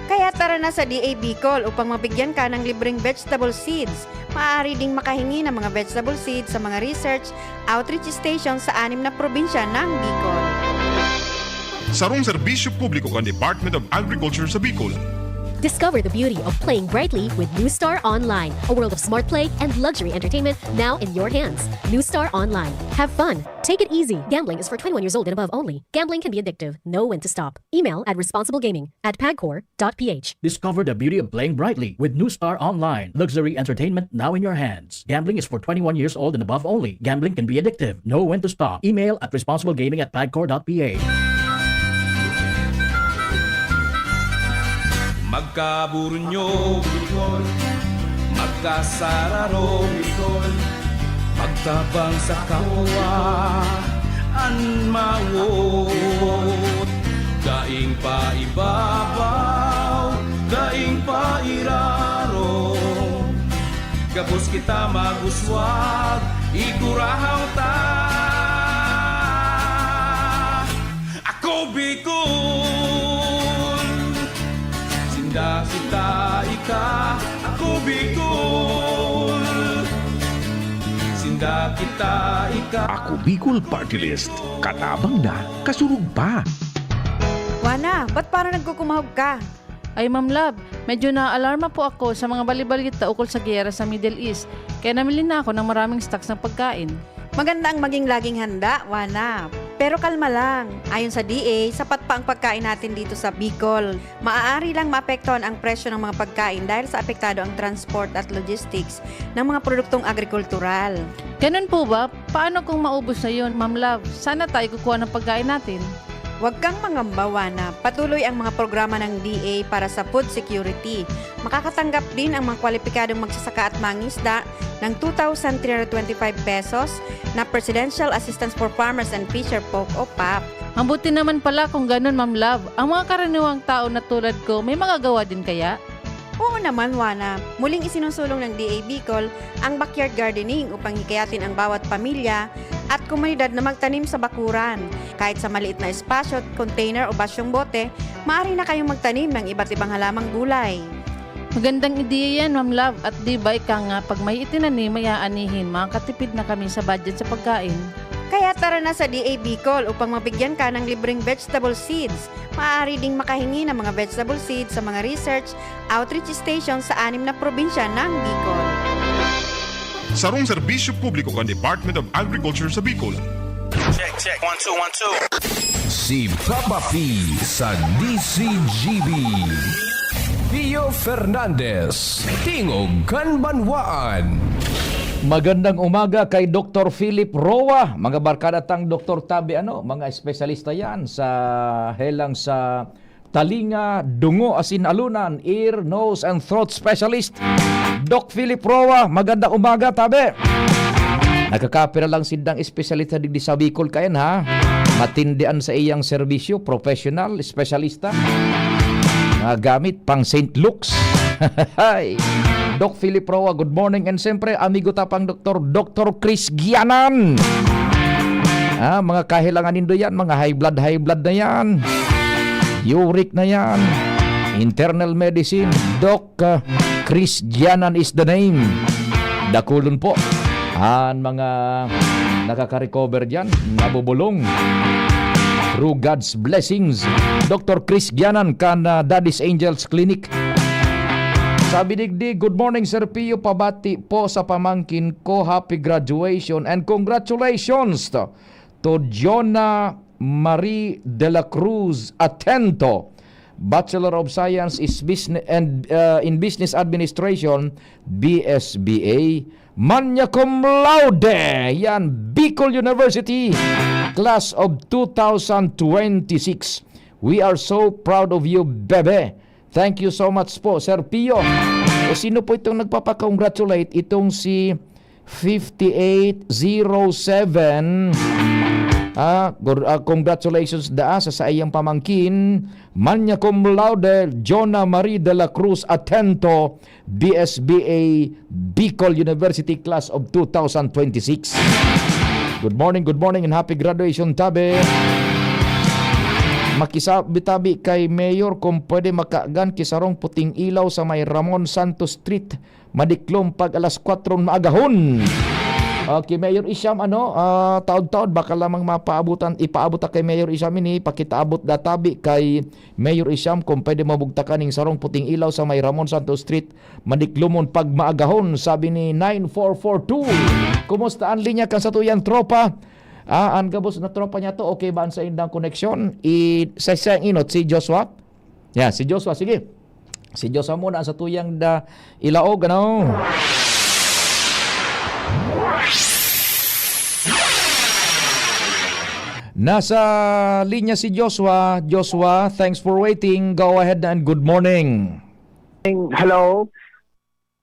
Kaya tara na sa D A Bicol upang mabigyan ka ng libreng vegetable seeds. Maaari ding makahingi ng mga vegetable seeds sa mga research outreach station sa anim na probinsya ng Bicol. Sarong serbisyo publiko kan Department of Agriculture sa Bicol. Discover the beauty of playing brightly with New Star Online, a world of smart play and luxury entertainment now in your hands. New Star Online. Have fun. Take it easy. Gambling is for twenty-one years old and above only. Gambling can be addictive. Know when to stop. Email at responsiblegaming at pagcor dot p h. Discover the beauty of playing brightly with New Star Online. Luxury entertainment now in your hands. Gambling is for twenty-one years old and above only. Gambling can be addictive. Know when to stop. Email at responsiblegaming at pagcor dot p h. Magkaburunyo, Bicol. Magkasararo, Bicol. Magtabang sa kapwa an mawot. Daing pa ibabaw, daing pa irarom. Gabos kita mag-uswag, igurahaw ta. Ako Bicol, sinda kita ika. Ako Bicol, sinda kita ika. Ako Bicol Party List. Katabang na, kasurog pa. Wana, ba't parang nagkukumahog ka? Ay, Ma'am Love, medyo naaalarma po ako sa mga balibalita ukol sa giyera sa Middle East, kaya namili na ako ng maraming stocks ng pagkain. Maganda ang maging laging handa, Wana. Pero kalma lang. Ayon sa D A, sapat pa ang pagkain natin dito sa Bicol. Maaari lang maapektuhan ang presyo ng mga pagkain dahil sa apektado ang transport at logistics ng mga produktong agrikultural. Ganun po ba? Paano kung maubos na yun, Ma'am Love? Saan na tayo kukuha ng pagkain natin? Huwag kang mangamba, Wana. Patuloy ang mga programa ng D A para sa food security. Makakatanggap din ang mga kwalipikadong magsasaka at mangisda ng two thousand three hundred twenty-five pesos na Presidential Assistance for Farmers and Fisher Folk o pap. Mabuti naman pala kung ganun, Ma'am Love. Ang mga karaniwang tao na tulad ko, may magagawa din kaya? Oo naman, Wana. Muling isinusulong ng D A Bicol ang backyard gardening upang hikayatin ang bawat pamilya at komunidad na magtanim sa bakuran. Kahit sa maliit na espasyo, container o basyong bote, maaari na kayong magtanim ng iba't ibang halamang gulay. Magandang ideya yan, Ma'am Love. At di ba ika nga, pag may itinanim, may aanihin, makakatipid na kami sa budget sa pagkain. Kaya tara na sa D A Bicol upang mabigyan ka ng libreng vegetable seeds. Maaari ding makahingi ng mga vegetable seeds sa mga research outreach station sa anim na probinsya ng Bicol. Sarong serbisyo publiko kan Department of Agriculture sa Bicol. Check, check. One, two, one, two. Si Papa P sa D C G B. Pio Fernandez, Tingog kan Banwaan. Magandang umaga kay Doktor Philip Roa. Mga barkada tang Doktor Tabi, ano, mga espesyalista yan sa helang sa talinga, dungo, asin alunan, ear, nose, and throat specialist. Doc Philip Roa, magandang umaga, tabi. Nagkakapira lang sindang espesyalista digdi sa Bicol kayan, ha? Matindi an sa iyang serbisyo, professional, espesyalista. Mga gamit pang Saint Luke's. Hi. Doc Philip Roa, good morning. And siyempre, amigo tapang doktor, Doktor Chris Gianan. Ah, mga kahilangan nindo yan, mga high blood, high blood na yan. Uric na yan. Internal medicine, Doc, ah, Chris Gianan is the name. Dakulon po an mga nakaka-recover dyan, nabubulong. Through God's blessings. Doctor Chris Gianan kan, ah, Daddy's Angels Clinic. Sabi digdi, "Good morning, Sir Pio. Pabati po sa pamangkin ko. Happy graduation and congratulations to, to Jonah Marie de la Cruz Atento. Bachelor of Science is Business and, uh, in Business Administration, B S B A. Magna cum laude! Yan, Bicol University, class of two thousand twenty-six. We are so proud of you, bebe. Thank you so much po, Sir Pio." O sino po itong nagpapa-congratulate? Itong si fifty-eight zero seven. Ah, gor-, ah, congratulations daa sa saiyang pamangkin, magna cum laude, Jonah Marie de la Cruz Atento, B S B A, Bicol University, class of two thousand twenty-six. Good morning, good morning, and happy graduation, tabi. Makisabi tabi kay Mayor kung pwede makagan ki sarong puting ilaw sa may Ramon Santos Street, Madiklom pag alas kwatro maagahon. Okay, Mayor Isham, ano, ah, taod-taod, baka lamang mapaabutan, ipaabot ta kay Mayor Isham ini, pakitaabot da tabi kay Mayor Isham kung pwede mabugtakan ning sarong puting ilaw sa may Ramon Santos Street, Madiklomon pag maagahon, sabi ni nine four four two. Kumusta ang linya kan satuyang tropa? Ah, ang gabos na tropa niya to, okay ba ang saindang koneksyon? I, sa, sa inot, si Joshua? Yeah, si Joshua, sige. Si Joshua muna ang satuyang da ilaog, ano? Nasa linya si Joshua. Joshua, thanks for waiting. Go ahead and good morning. Hello.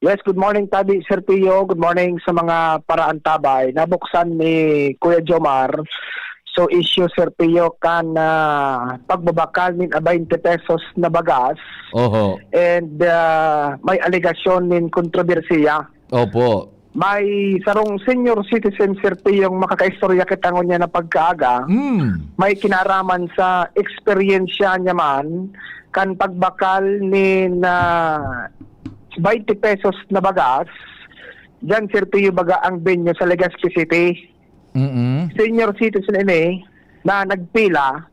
Yes, good morning, Tabi, Sir Pio. Good morning sa mga paraantabay. Nabuksan ni Kuya Jomar. So, issue, Sir Pio, kan, ah, pagbabakal nin a twenty pesos na bagas. Oho. And, ah, may alegasyon nin kontrobersiya. Opo. May sarong senior citizen, Sir Pio, yung makakaistorya kita ngunyan na pagkaaga. Mm. May kinaraman sa eksperyensya niya man kan pagbakal nin, ah, twenty pesos na bagas. Diyan, Sir Pio, baga ang venue sa Legazpi City. Mm-mm. Senior citizen ini na nagpila,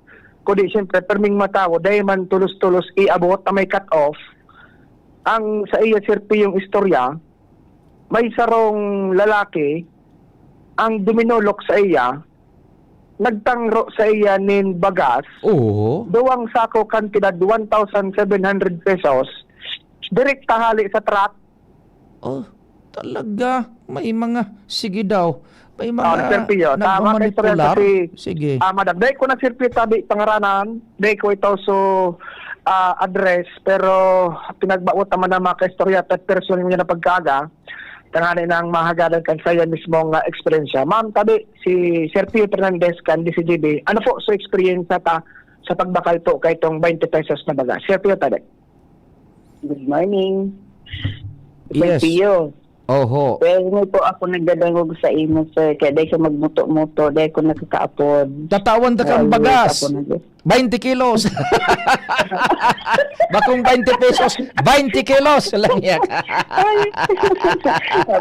kundi siyempre, perming matawo, dahil man tulos-tulos iabot na may cut-off. Ang sa iya, Sir Pio, yung istorya, may sarong lalaki ang duminolok sa iya, nagtangro sa iya nin bagas, Oo. duwang sako kantidad one thousand seven hundred pesos, direkta hali sa truck. Oh, talaga? May mga, sige daw. May mga Ah, Sir Pio, tama ka, istorya nagmamanipular? Kasi, Sige. ah, madam, dahil ko na, Sir Pio, tabi pangaranan, dahil ko ito so, ah, address, pero pinagbawot naman ng mga kaistorya at person niya na pagkaga, tanganing mahagadan kan saya mismong, ah, eksperyensya. Ma'am, tabi, si Sir Pio Fernandez kan D C G B. Ano po, so experience na ta sa pagbakal po kay itong twenty pesos na baga? Sir Pio, tabi. Good morning. Sir Yes. Pio. Oho. Well, hindi po ako nagdadangog sa imo, sir. Kaya dahil ka magmuto-muto, dahil ko nakakaapod. Tatawan ta kang Always bagas. ako nag- Twenty kilos. Bakong twenty pesos, twenty kilos lang yan. Ay.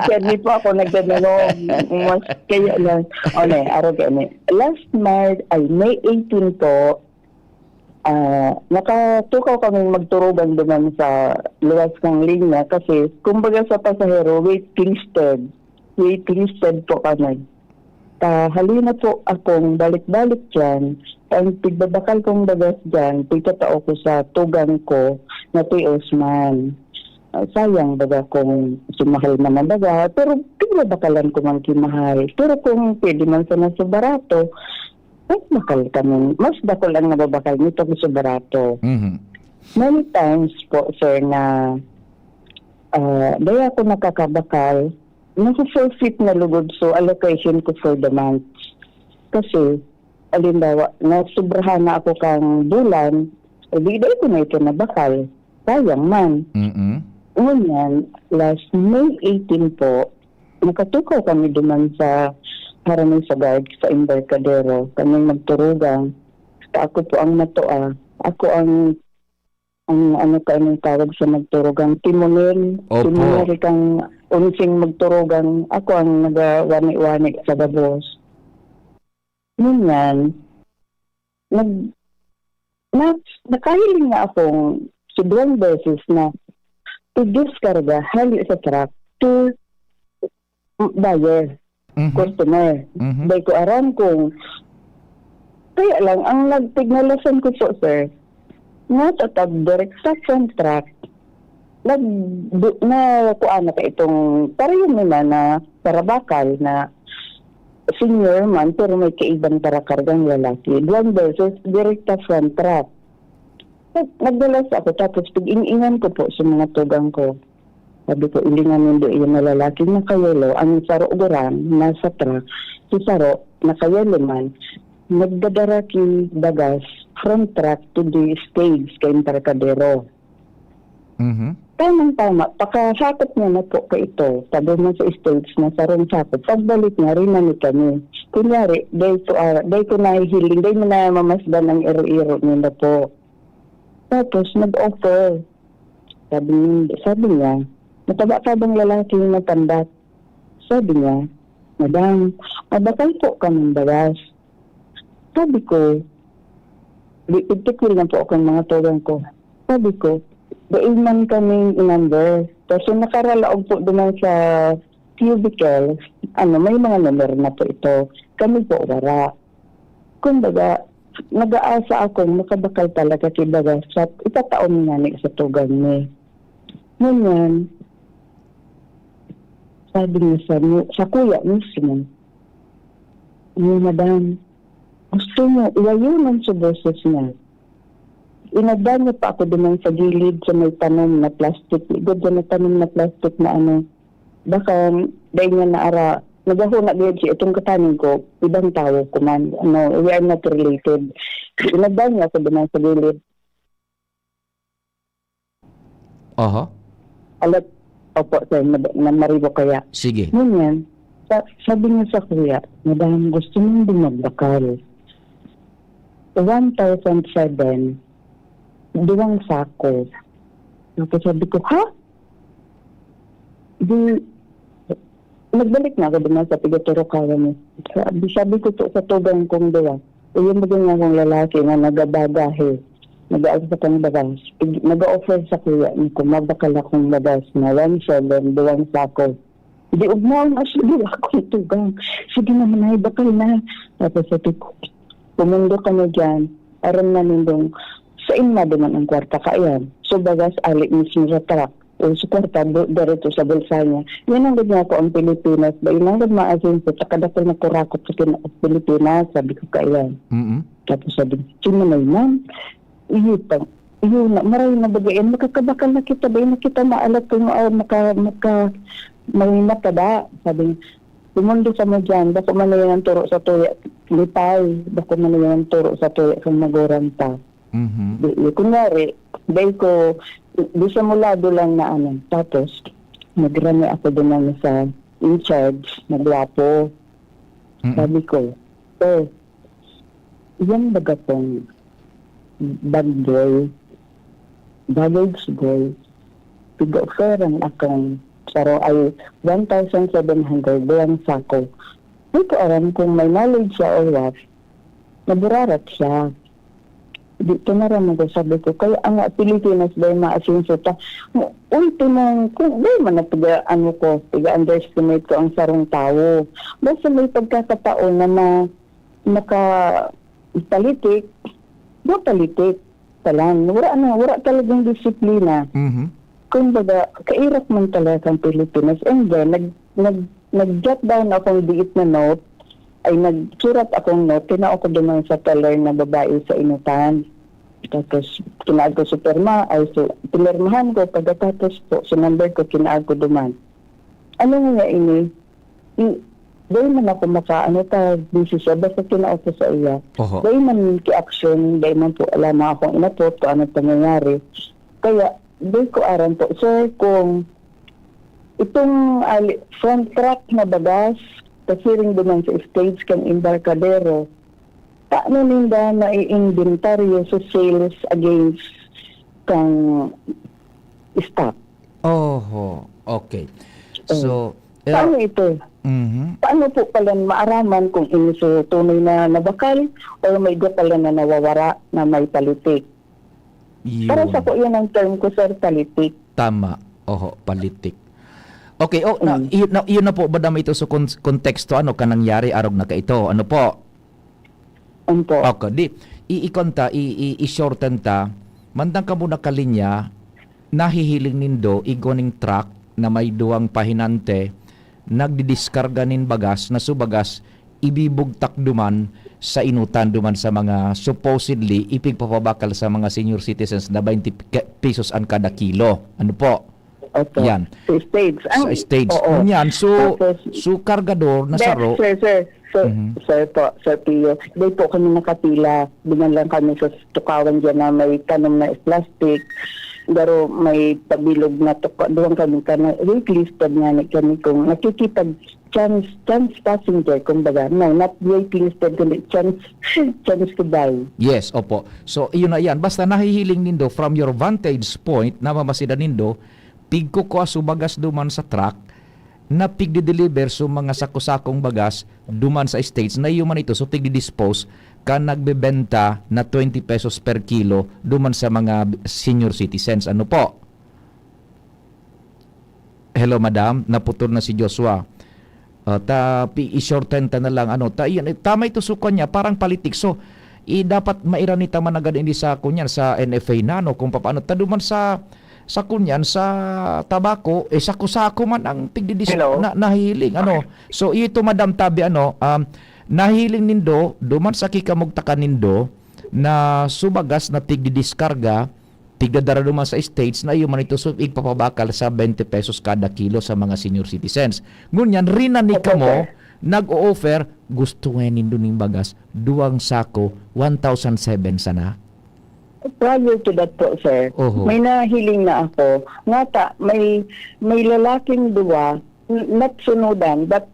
Kaya di po ako nagdadangog. Mas, kaya lang. O, ne, araw kaya, ne. Last March, ay, May eighteen po, ah, nakatukaw kaming magturugan duman sa luwas ng linya kasi, kumbaga, sa pasahero, waiting shed. Waiting shed po kami. Ta, halina po akong balik-balik diyan. Ang pigbabakal kong bagas diyan, pigtatao ko sa tugang ko na si Osman. Ah, sayang baga kung sumahal man na baga, pero pigbabakalan ko man ki mahal. Pero kung pwede man sana sa barato, mas bakal kami. Mas dakul ang nababakal nito kaysa barato. Mhm. Many times po, sir, na, ah, daya ako nakakabakal, nasa forfeit na lugod, so allocation ko for the month. Kasi, halimbawa, nasubrahan na ako kang bulan, eh, di, di ko na ito nabakal. Sayang man. Mm-mm. Ngunyan, last May eighteen po, nakatukaw kami duman sa Haramay sa Guard, sa Embarcadero. Kaming magturugang. Basta ako po ang matua. Ako ang, ang ano ka, anong tawag sa magturugang? Timonel. Opo. Timonel kang unsing magturugang. Ako ang nagawani-wani sa gabos. Ngunyan, nag-, na-, nakahiling na akong sa duwang beses na pigdiskarga hali sa truck to buyer, Mhm. customer. Mhm. Dai ko aram kung, kaya lang, ang nagtignalasan ko po, sir, nasa tab-, direkta sa truck, nag-, bu-, na, kuan na ka itong, pareho naman na parabakal na senior man, pero may kaibang parakargang lalaki. Duwang beses, direkta sa truck. Nag-, nagdalas ako, tapos pag-ing-ingan ko po sa mga tugang ko. Sabi ko, "Ilingan nindo iyan na lalaking nakayelo, ang saro gurang nasa truck, si saro nakayelo man, nagdadara ki bagas from truck to the stage ka embarkadero." Mhm. Tamang-tama, pakasakop niya na po ka ito. Sabi mo sa stage na sarong sakop, pagbalik niya, rinani kami. Kunyari, dai ko, ah, dai ko nahihiling, dai mo na mamasdan ang iro-iro niya na po. Tapos nag-offer. Sabi ni-, sabi niya, "Mataba ka bang lalaki na pandak?" Sabi niya, "Madam, mabakal po kaming bagas." Sabi ko, di, pigtikil na po akong mga tugang ko. Sabi ko, "Dai man kaming number." Kasi nakaralaog po duman sa cubicle, ano, may mga numero na po ito. Kami po, wala. Kumbaga, nag-aasa akong makabakal talaga ki bagas sa itatao mi ngani sa tugang mi. Ngunyan, sabi niya sa, sa kuya mismo, "Ni madam, gusto mo, iwayonan sa boses niya." Inagdan niya pa ako duman sa gilid sa may tanom na plastic, ligod sa may tanom na plastic na ano, baka dai niya naara, naghahuna gayod siya, itong kataning ko, ibang tawo ko man. Ano, we are not related. Inagdan niya ako duman sa gilid. Aha. Alat, opo, sir, na, na maribo kaya. Sige. Ngunyan, sa-, sabi niya sa kuya, "Madam, gusto mong di magbakal? One thousand seven, duwang sako." Tapos sabi ko, "Ha?" Di, nagbalik na ako duman sa pigaturukawan niya. Sabi, sabi ko po sa tugang kong duwa, "Iyo ba ganyan kong lalaki na nagabagahe, nag-aasa kang bagas, ig-, nag-o-offer sa kuya niya kung mabakal akong bagas na one seven, duwang sako." Di ugmaon na siya, duwa akong tugang. "Sige naman, ay, bakal na." Tapos sabi ko, "Pumundo kami dyan, aram na nindong sain na duman ang kwarta kaiyan." So, bagas, ali mismo sa truck. O, sa kwarta, bu-, diretso sa bulsa niya. "Yan ang ganyan ako ang Pilipinas. Ba, inanggad maasin sa kadakol na kurakot sa kin-, Pilipinas," sabi ko kaiyan. Mm. Tapos sabi niya, "Simanay man, iyo pa, iyo na, maray na baga yan, makakabakal na kita, ba na kita maalat kung, ah, maka-, maka-, may matada," sabi niya. "Pumundo kamo dyan, bako man na yan ang turo sa tuya, lipay, bako man na yan ang turo sa tuya kang magurang ta." Mhm. Di, di, kunyari, dai ko, di sa mulado lang na ano. Tapos, nagrami ako din ng sa in charge, na gwapo. Mm. Sabi ko, "Eh, yan baga pong bag boy, baggage boy, piga-offeran akong saro ay one thousand seven hundred duwang sako." Di ko aram kung may knowledge siya or what. Naburarat siya. Di ko naraman ko, sabi ko, "Kaya nga, Pilipinas ba yung maasenso ta?" Ultimo, kung di man na piga, ano ko, piga-underestimate ko ang sarong tawo. Basta may pagkakataon na ma-, makapalitik, mapalitik ka lang. Wala na, wala talagang disiplina. Mhm. Kumbaga, kairap man talaga ang Pilipinas. And then, nag-, nag-, nag-jot down akong diit na note, ay nagsurat akong note, tinao ko duman sa teller na babae sa inutan. Tapos, kinaag ko si pirma, ay, so, pinirmahan ko, pagkatapos po, sinumber ko, kinaag ko duman. Ano nga ini? I-, dai man ako maka-, ano ta, busy siya, basta tinao ko sa iya. Oho. Dai man ki-action, dai man po alam akong inapot kung ano pangyayari. Kaya, dai ko aram po, sir, kung itong ali-, front truck na bagas, pasiring duman sa stage kan embarkadero, paano ninda nai-inventaryo sa sales against kang stock? Oho, okay. Oh. So, yeah. Paano ito? Mhm. Paano po pala maaraman kung ini so tunay na nabakal or may iba pala na nawawara na may palitik? Para sa Yun. ko, yan ang term ko, sir, palitik. Tama. Oho, palitik. Okay, oh, na, Mm. iyon, na, iyon na po ba dama ito sa kon- konteksto, ano, ka nangyari, arog na kaito? Ano po? Opo. Okay, di, iikon ta, i, i, i-shorten ta, mandang kamo nakalinya, nahihiling nindo, igwa ning truck na may duwang pahinante, nagdidiskarga nin bagas na subagas ibibugtak duman sa inutan duman sa mga supposedly ipigpapabakal sa mga senior citizens na twenty pe- pesos an kada kilo. Ano po? Opo. Yan. Sa stage. Sa Ang- stage. Oo. Ngunyan, so, Tapos, so kargador na Dahil, saro. Sir, sir, sir, Mhm. sir po, Sir Pio, dahil po kami nakapila, duman lang kami sa tukawan dyan na may tanom na plastic, pero may pabilog na tuka, duman kami ka na wait listed nga ni kami kung nakikipag chance, chance passenger, kumbaga. No, not wait listed, kundi chance, chance to buy. Yes, opo. So, iyon na yan. Basta nahihiling nindo from your vantage point, na mamasidan nindo, pigkukua so bagas duman sa truck, na pigdi-deliver so mga sako-sakong bagas duman sa stage, na iyo man ito, so pigdi-dispose kan nagbebenta na twenty pesos per kilo duman sa mga senior citizens. Ano po? Hello, madam. Naputol na si Joshua. Ah, ta, pi, i-shorten ta na lang, ano. Ta, iyan, eh, tama ito, suko niya, parang politics. So, i, dapat mairani ta man agad ini sa, kunyan, sa N F A na, no, kung papaano. Ta, duman sa, sa kunyan, sa tabako, eh, sako-sako man ang pigdidis-, Hello? na, nahiling, ano. So, ito, madam, tabi, ano, um, nahiling nindo, duman sa kikamugtakan nindo, na subagas na pigdidiskarga, pigdadara duman sa stage na iyo man ito so igpapabakal sa twenty pesos kada kilo sa mga senior citizens. Ngunyan, rinani Opo, kamo, sir. nag-o-offer, gusto nga nindo ning bagas, duwang sako, one thousand seven sana. Prior to that po, sir, Oho. may nahiling na ako. Nga ta, may, may lalaking duwa, n- not sunudan, but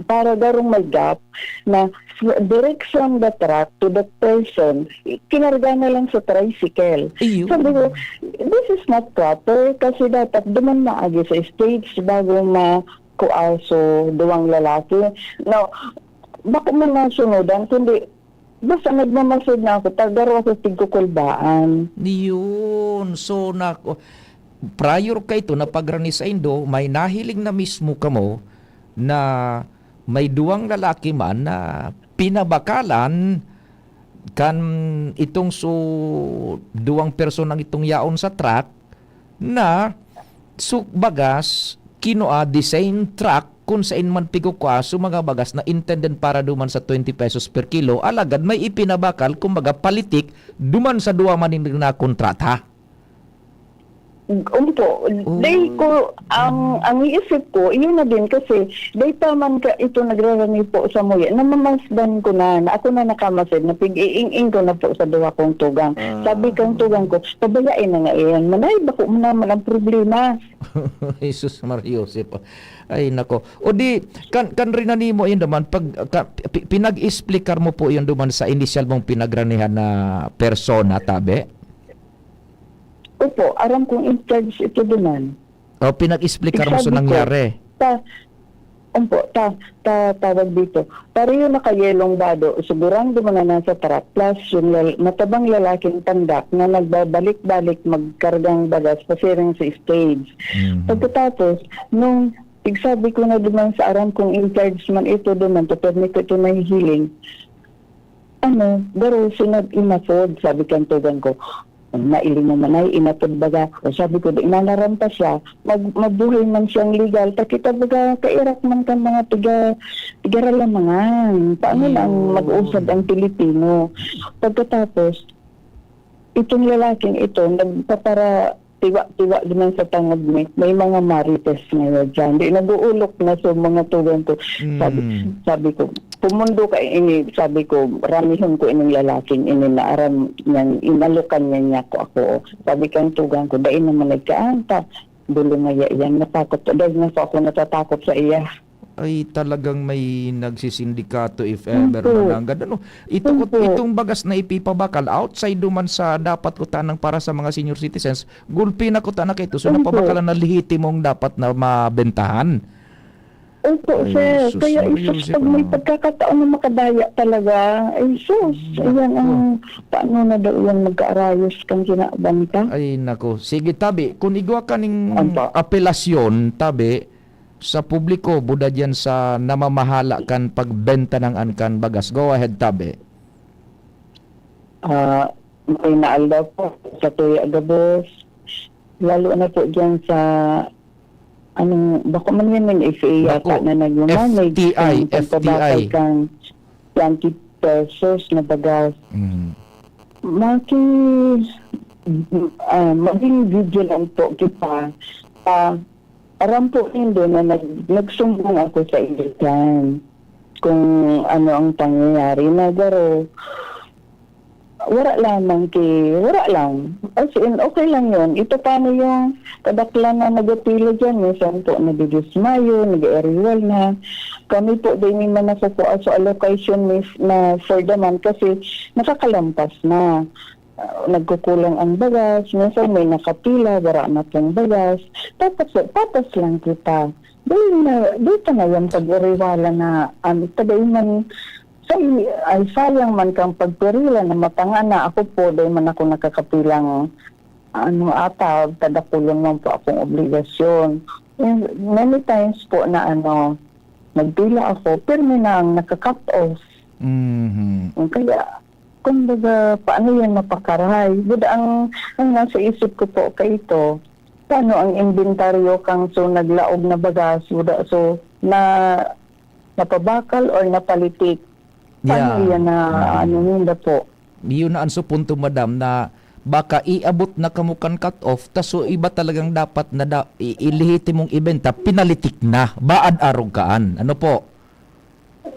para darong may gap, na s- direction the truck to that person, kinarga na lang sa tricycle. Iyo. Sabi ko, this is not proper kasi dapat duman maagi sa stage bago ma kuaso duwang lalaki. No, bako man nasunudan, kundi basta nagmamasid na ako, tagaro ako tigkukulbaan. Yun. So, na, prior kaito na pagrani saindo, may nahiling na mismo kamo na may duwang lalaki man na pinabakalan kan itong su-, duwang personang itong yaon sa truck na su-, bagas kinua the same truck kun sain man pigkukua su mga bagas na intended para duman sa twenty pesos per kilo, alagad may ipinabakal, kumbaga, palitik duman sa duwa man nin nakontrata. Umpo, Oh. Day ko, ang ang iisip ko, iyon na din kasi day pa man ka ito nagrarani po sa muya, namamasdan ko na, na ako na nakamasid, na pig-iing-ing ko na po sa duwa kong tugang. Ah. Sabi kang tugang ko, pabayain na nga iyan, manay, bako mo naman ang problema. Jesus Maria Joseph. Ay, nako. O di, kan, kan rinani mo yun naman, pag, ka, pi- pinag-explicar mo po yun duman sa initial mong pinagranihan na persona, tabi? Opo, aram kong in charge ito duman. O pinag-explicar mo sa Sabi ko, nangyari? Ta, umpo, ta, ta, tawag dito. Pareho na kayelong bado, sigurang duman na nasa truck, plus yung lal- matabang lalaking pandak na nagbabalik-balik magkargang bagas pasiring sa stage. Mhm. Pagkatapos, nung pigsabi ko na duman sa aram kong in charge man ito duman, to permi ko ito nahihiling, ano, garo sinag inafod, sabi kang tugang ko. Nailing mo man ay inapod baga. O sabi ko, di nanaram pa siya, mag, mabuhay man siyang legal. Ta kita baga, kairak man kan mga tiga, tigaralamangan. Paano lang Yun. mag-usad ang Pilipino? Pagkatapos, itong lalaking ito, nagpapara, tiwa-tiwa naman sa tangod ni, may mga marites ngayon dyan. Di nag-uulok na sa mga tugang ko. Sabi, Mm. sabi ko, pumundo ka ini, sabi ko, ramihon ko ining lalaking ini na aram niyang inalukan niya niya ko ako. Sabi kang tugang ko, dai naman nagkaanta. Bulong nga iya, iyan, natakot. Dahil nga po ako natatakot sa iya. Ay, talagang may nagsisindikato if ever Opo. mananggad. Ano, ito, ko- Opo. itong bagas na ipipabakal, outside duman sa dapat kutanang para sa mga senior citizens, gulpi na kutana kaito. So, Opo. napabakalan na lehitimong dapat na mabentahan. Opo, Ay, sir. Sus Kaya Maria isus, Joseph, pag may ano? pagkakataon na makadaya talaga, ay sus, Naku. ayan ang paano na daw yan magkaarayos kang kinabang ka. Ay, naku. Sige, tabi, kung igwa ka ning Opo. apelasyon, tabi, sa publiko, buda diyan sa namamahala kan pagbenta ng an kan bagas. Go ahead, tabi. Ah, may naaldaw po sa Tuya Gabos, lalo na po diyan sa, anong, bako man yan, yung F A yata Bako, na nagmamanage F T I, ng pagpabakal F T I. kang twenty pesos na bagas. Mm. Maki, ah, maging vigilant po kita. Ah, aram po nindo na nag-, nagsumbong ako sa ilitan kung ano ang pangyayari na garo. Wala lamang ki, wala lang. As in, okay lang yun. Ito paano yung kadaklan na nagapila dyan? Minsan po, nadidismayo, nag-eeriwal na. Kami po, di naman nakukuha sa allocation ni, na for the month kasi nakakalampas na. Ah, nagkukulang ang bagas, minsan may nakapila, wala na pong bagas. Tapos, tapos lang kita. Di na, di pa na yung pag-iriwala na, ano, taga man, sa, ay, sayang man kang pagpirila na matanga na ako po, di man ako nakakapilang, ano, ata, kada kulang man po akong obligasyon. And many times po na, ano, nagpila ako, pirmi na ang naka-cut off. Mhm. Kaya, kumbaga, paano yan mapakaray? Buda ang, ang nasa isip ko po, kaito, paano ang inventaryo kang so naglaog na bagas, buda so na napabakal or napalitik? Paano Yeah. yan na, Mm. ano ninda po? Yun na ang su punto, madam, na baka iabot na kamo kan cut-off, tas so iba talagang dapat na da-, i-, ilihitimong ibenta, pinalitik na, baad arog kaan. Ano po?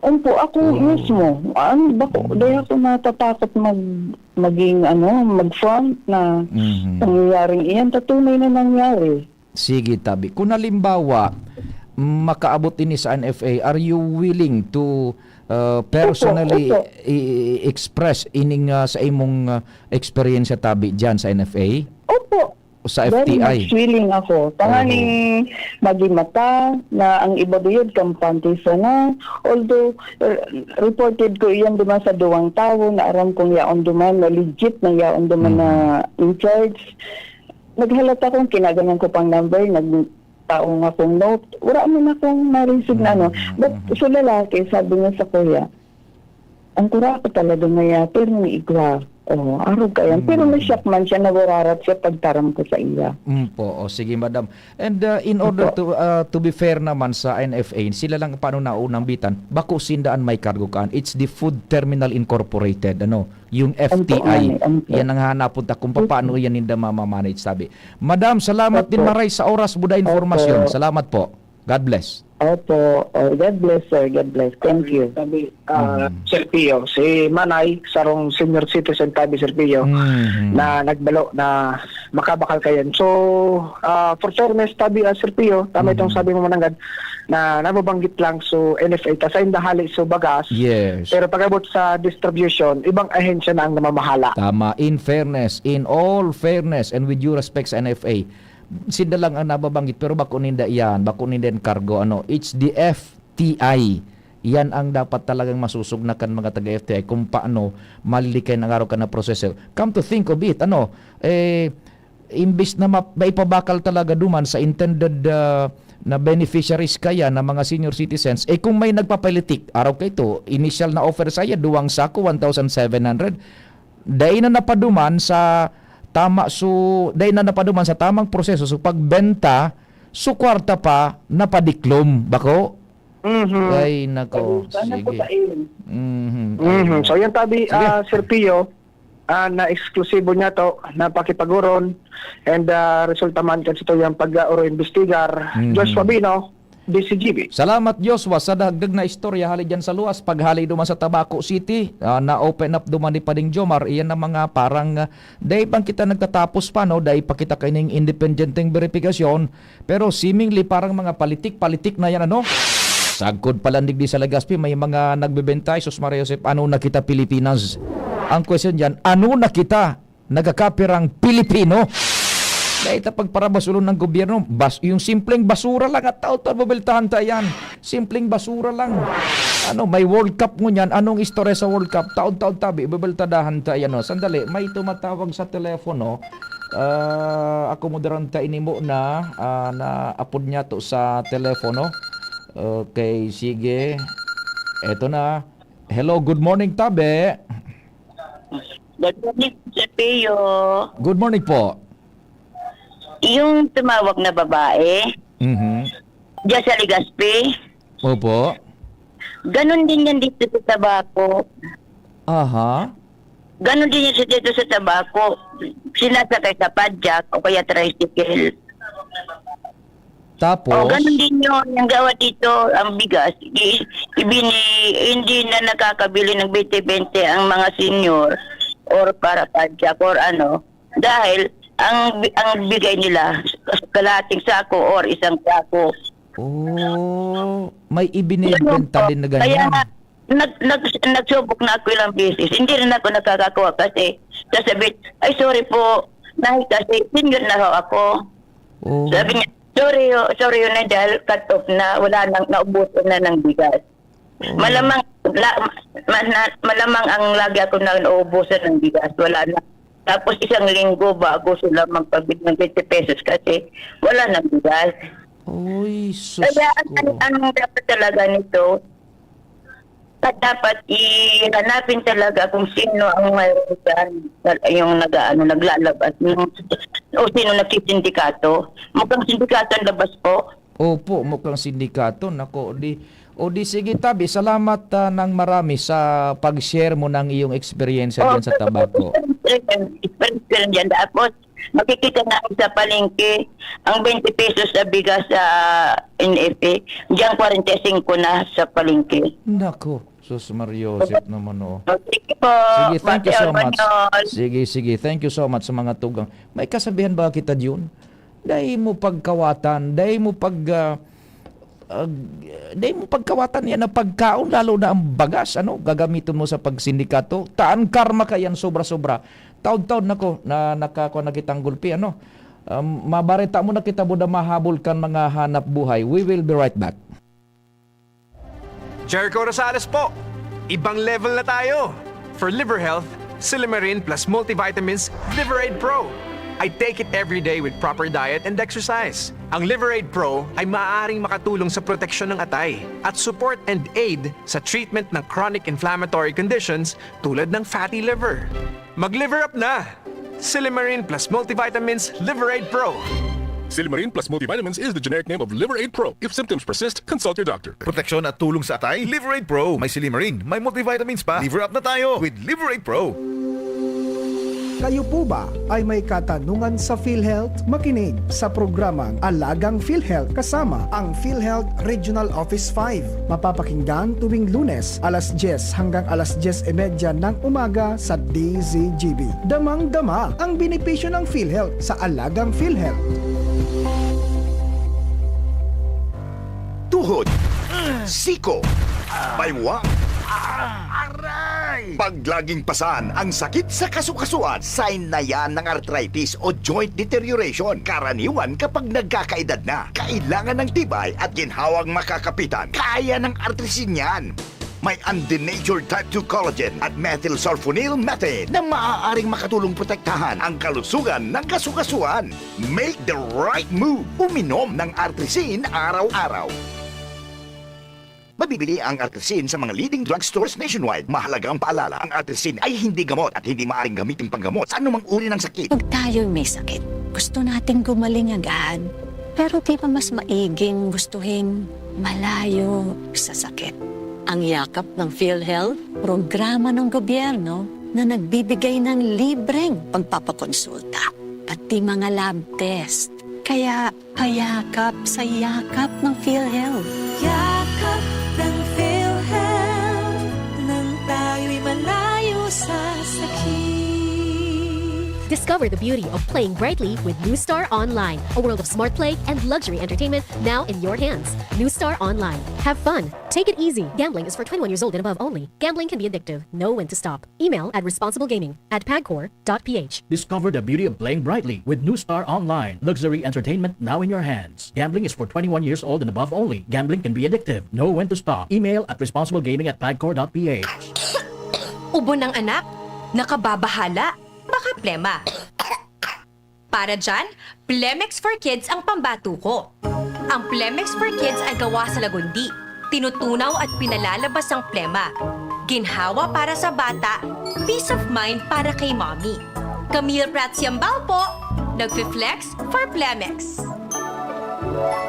Opo, ako Oo. mismo. Ano, bako, Mm. dahil ako natatakot mag-, maging, ano, mag-front na Mhm. pangyayaring iyan, tatunay na nangyari. Sige, tabi. Kung halimbawa, makaabot ini sa N F A, are you willing to, uh, personally Opo, opo. i-, i-express ining, uh, sa imong, uh, eksperyensya, tabi, dyan sa N F A? Opo. O sa Very F T I? much willing ako. Tanganing Oho. magimata na ang iba diyod kampante sana. Although, uh, reported ko iyan duman sa duwang tawo na aram kong yaon duman, na legit na yaon duman na Mhm. in charge. Naghalata kong kinaganan ko pang number, nagtaong akong note. Wala man akong na-receive na ano. Mm, But mm. sa lalaki, sabi niya sa kuya, "Ang kura ko talaga ngaya, pero may igwa." Oh, arog kayan. Pero Mm. na-shock man siya, nagurarat siya pagtaram ko sa iya. Mm po. O, sige, madam. And, uh, in order Opo. to, uh, to be fair naman sa N F A, sila lang paano naunang bitan, bako sinda an may kargo kaan. It's the Food Terminal Incorporated, ano? Yung Opo, F T I, mani, opo. yan ang hahanapon ta kung papaano Opo. yan ninda mamamanage, sabi. Madam, salamat din Opo. maray sa oras, buda informasyon. Opo. Salamat po. God bless. Opo. Oh, God bless, sir. God bless. Thank you. Sabi, ah, Mm. Sir Pio, si Manay, sarong senior citizen tabi, Sir Pio, Mm. na nagbalo na makabakal kayan. So, ah, for fairness, tabi, ah, Sir Pio, tama itong Mm. sabi mo, Mananggad, na nababanggit lang so N F A, ta sainda hali so bagas. Yes. Pero pag-abot sa distribution, ibang ahensya na ang namamahala. Tama. In fairness, in all fairness, and with due respect sa N F A, sinda lang ang nababanggit, pero bako ninda iyan, bako ninda yan kargo, ano, it's the F T I. Yan ang dapat talagang masusugnakan, mga taga F T I, kung paano malilikay ng araw ka na proseso. Come to think of it, ano, eh, imbis na ma-, maipabakal talaga duman sa intended, ah, na beneficiaries kaya na mga senior citizens, eh, kung may nagpapalitik, araw ka ito, initial na offer saya, duwang sako, one thousand seven hundred, dai na napaduman sa tama su-, dai na napaduman sa tamang proseso, so pagbenta, so kwarta pa napadiklom, bako? Mhm. Ay, nako, Pagbenta na po sige. sa iyo. Mhm, Mhm. ayun. So, yan tabi, Sige. ah, Sir Pio, ah, na eksklusibo niya to, na pakipag-oron, and, ah, resulta man kan sa tuyang pag-, ah, oro imbestigar, Mhm. Joshua Bino, D C G B. Salamat, Joshua, sa dagdag na istorya hali dyan sa luwas. Paghali duman sa Tabaco City, ah, na-open up duman ni Pading Jomar. Iyan ang mga parang, ah, dai pa kita nagtatapos pa, no? Dai pa kita kaining independenteng beripikasyon. Pero seemingly, parang mga palitik-palitik na yan, ano? Sagkod pala digdi sa Legazpi, may mga nagbebenta, Jesus Maria Josep, ano na kita, Pilipinas? Ang question dyan, ano na kita? Nagkakapirang Pilipino. Dahil sa pagparabasulon ng gobyerno, bas-, yung simpleng basura lang at tao-tao, bobeltahan ta yan. Simpleng basura lang. Ano, may World Cup ngunyan. Anong istorya sa World Cup? Taon-taon tabi, ibabaltadahan ta yan, no? Sandali, may tumatawag sa telepono. Ah, akomodaran ta ini muna, ah, na apod niya to sa telepono. Okay, sige. Eto na. Hello, good morning, tabi. Good morning, Sir Pio. Good morning po. Yung tumawag na babae, Mhm. diyan sa Legazpi, Opo. Ganun din yan dito sa Tabaco. Aha. Ganun din yan sa dito sa Tabaco. Sinasakay sa padyak o kaya tricycle. Tapos? O, ganun din yun. Ang gawa dito, ang bigas, i-, ibini-, hindi na nakakabili ng twenty twenty ang mga senior or para padyak or ano. Dahil ang, ang bigay nila, kalahating sako or isang sako. Oh, may Ganun ibinebenta po. din na Kaya ganyan. nga, nag-, nag-, nagsubok na ako ilang beses. Hindi rin ako nakakakuha kasi sasabihin, "Ay, sorry po, nahi kasi senior na ho ako." Oh. Sabi niya, "Sorry ho, sorry ho na dahil cut off na, wala nang, naubusan na ng bigas." Oh. Malamang, la-, ma-, na-, malamang ang lagi ako na nauubusan ng bigas, wala na. Tapos isang linggo bago sila magpabili ng twenty pesos kasi wala nang bigas. Uy, sus Kaya ang, ko. ang, ang dapat talaga nito, dapat ihanapin talaga kung sino ang mayroon dyan, yung nag-aano, naglalabas, yung, o sino nagsisindikato. Mukhang sindikato ang labas po. Opo, mukhang sindikato. Nako, di, o di sige, tabi, salamat, ah, ng marami sa pag-share mo ng iyong eksperyensya Oh, dyan sa Tabaco. Experience, experience ko rin dyan. Tapos, makikita namin sa palengke, ang twenty pesos na bigas sa N F A, diyan kwarenta y singko na sa palengke. Nako, sus, Mario Joseph naman, oh. Oh, sige po. Sige, thank you Mateo so much. Espanyol. Sige, sige. Thank you so much sa mga tugang. May kasabihan ba kita, Jun? Dai mo pagkawatan, dai mo pag, ah, ah, dai mo pagkawatan yan na pagkaon, lalo na ang bagas, ano, gagamiton mo sa pagsindikato. Taan karma ka yan, sobra-sobra. Taod-taod na ko na nakakuha na kitang gulpi, ano. Um, mabareta mo na kita, buda mahabol kan mga hanap buhay. We will be right back. Jericho Rosales po! Ibang level na tayo! For liver health, Silymarin plus multivitamins Liver Aid Pro. I take it every day with proper diet and exercise. Ang Liver Aid Pro ay maaaring makatulong sa proteksyon ng atay at support and aid sa treatment ng chronic inflammatory conditions tulad ng fatty liver. Mag-liver up na! Silymarin plus multivitamins Liver Aid Pro. Silymarin plus multivitamins is the generic name of Liver Aid Pro. If symptoms persist, consult your doctor. Proteksyon at tulong sa atay, Liver Aid Pro. May silymarin, may multivitamins pa. Liver up na tayo with Liver Aid Pro. Kayo po ba ay may katanungan sa PhilHealth? Makinig sa programang Alagang PhilHealth kasama ang PhilHealth Regional Office five. Mapapakinggan tuwing Lunes, alas diyes hanggang alas diyes y media ng umaga sa D Z G B. Damang-dama ang benepisyo ng PhilHealth sa Alagang PhilHealth. Tuhod, siko, baywang, aray! Pag laging pasan ang sakit sa kasukasuan, sign na yan ng arthritis o joint deterioration. Karaniwan kapag nagkakaedad na, kailangan ng tibay at ginhawang makakapitan. Kaya ng artrisin yan. May undenatured type two collagen at methylsulfonyl methane na maaaring makatulong protektahan ang kalusugan ng kasukasuan. Make the right move. Uminom ng Artrisin araw-araw. Mabibili ang Artrisin sa mga leading drugstores nationwide. Mahalagang paalala, ang Artrisin ay hindi gamot at hindi maaaring gamitin panggamot sa anumang uri ng sakit. Pag tayo'y may sakit, gusto nating gumaling agad. Pero di ba mas maiging gustuhin malayo sa sakit? Ang Yakap ng PhilHealth, programa ng gobyerno na nagbibigay ng libreng pagpapakonsulta, pati mga lab test. Kaya payakap sa Yakap ng PhilHealth. Yakap ng PhilHealth, nang tayo'y malayo sa sakit. Discover the beauty of playing brightly with New Star Online, a world of smart play and luxury entertainment now in your hands. New Star Online. Have fun. Take it easy. Gambling is for twenty-one years old and above only. Gambling can be addictive. Know when to stop. Email at responsiblegaming at pagcor dot p h. Discover the beauty of playing brightly with New Star Online. Luxury entertainment now in your hands. Gambling is for twenty-one years old and above only. Gambling can be addictive. Know when to stop. Email at responsiblegaming at pagcor dot p h. Ubo ng anak? Nakababahala? Baka plema? Para dyan, Plemex for Kids ang pambato ko. Ang Plemex for Kids ay gawa sa lagundi. Tinutunaw at pinalalabas ang plema. Ginhawa para sa bata, peace of mind para kay mommy. Camille Prats Yambao po, nagfi-flex for Plemex.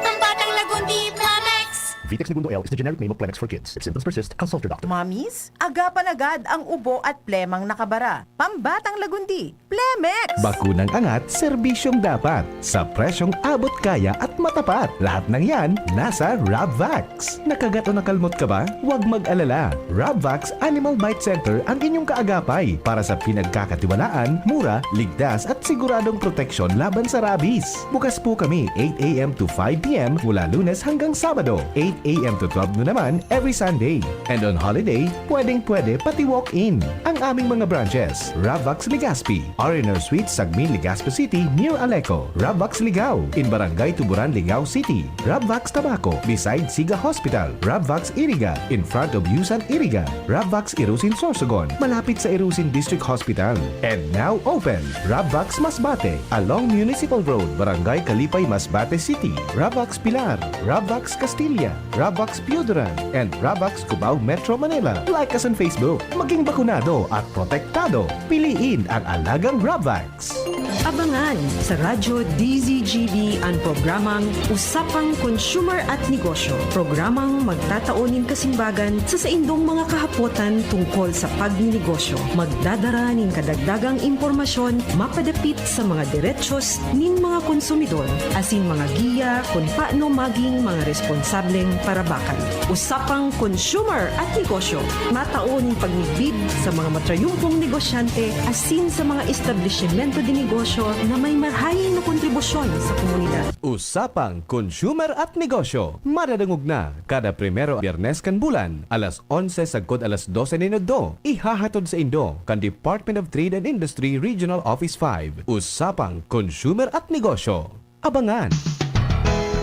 Pambatang lagundi, Plemex! Vitex Negundo L is the generic name of Plemex for kids. If symptoms persist, consult your doctor. Mommies, agapan agad ang ubo at plemang nakabara. Pambatang lagundi, Plemex! Bakunang angat, serbisyong dapat. Sa presyong abot kaya at matapat. Lahat ng yan, nasa Rabvax. Nakagat o nakalmot ka ba? Huwag mag-alala. Rabvax Animal Bite Center ang inyong kaagapay para sa pinagkakatiwalaan, mura, ligtas at siguradong proteksyon laban sa rabies. Bukas po kami eight a.m. to five p.m. mula Lunes hanggang Sabado, eight a.m. to twelve noon naman every Sunday. And on holiday, pwedeng-pwede pati walk-in. Ang aming mga branches, Rabvax Legazpi, R and R Suite, Sagmin, Legazpi City, near Aleco. Rabvax Ligao, in Barangay Tuburan, Ligao City. Rabvax Tabaco, beside Siga Hospital. Rabvax Iriga, in front of Yusan Iriga. Rabvax Irusin Sorsogon, malapit sa Irusin District Hospital. And now open, Rabvax Masbate, along Municipal Road, Barangay Kalipay, Masbate City. Rabvax Pilar, Rabvax Castilla, Rabvax Pioduran, and Rabvax Cubao, Metro Manila. Like us on Facebook. Maging bakunado at protektado. Piliin ang alagang Rabvax. Abangan sa Radyo D Z G B an programang Usapang Consumer at Negosyo, programang magtatao nin kasimbagan sa saindong mga kahapotan tungkol sa pagninegosyo. Magdadara nin kadagdagang impormasyon mapadapit sa mga derechos nin mga konsumidor, asin mga giya kun paano maging mga responsableng parabakal. Usapang Consumer at Negosyo, matao nin pagmidbid sa mga matrayumpong negosyante asin sa mga establisimento de negosyo na may marahay na kontribusyon sa komunidad. Usapang Consumer at Negosyo, madadangog na kada primero Biyernes kan bulan, alas onse sagkod alas dose nin udto. Ihahatod saindo kan Department of Trade and Industry Regional Office five. Usapang Consumer at Negosyo. Abangan!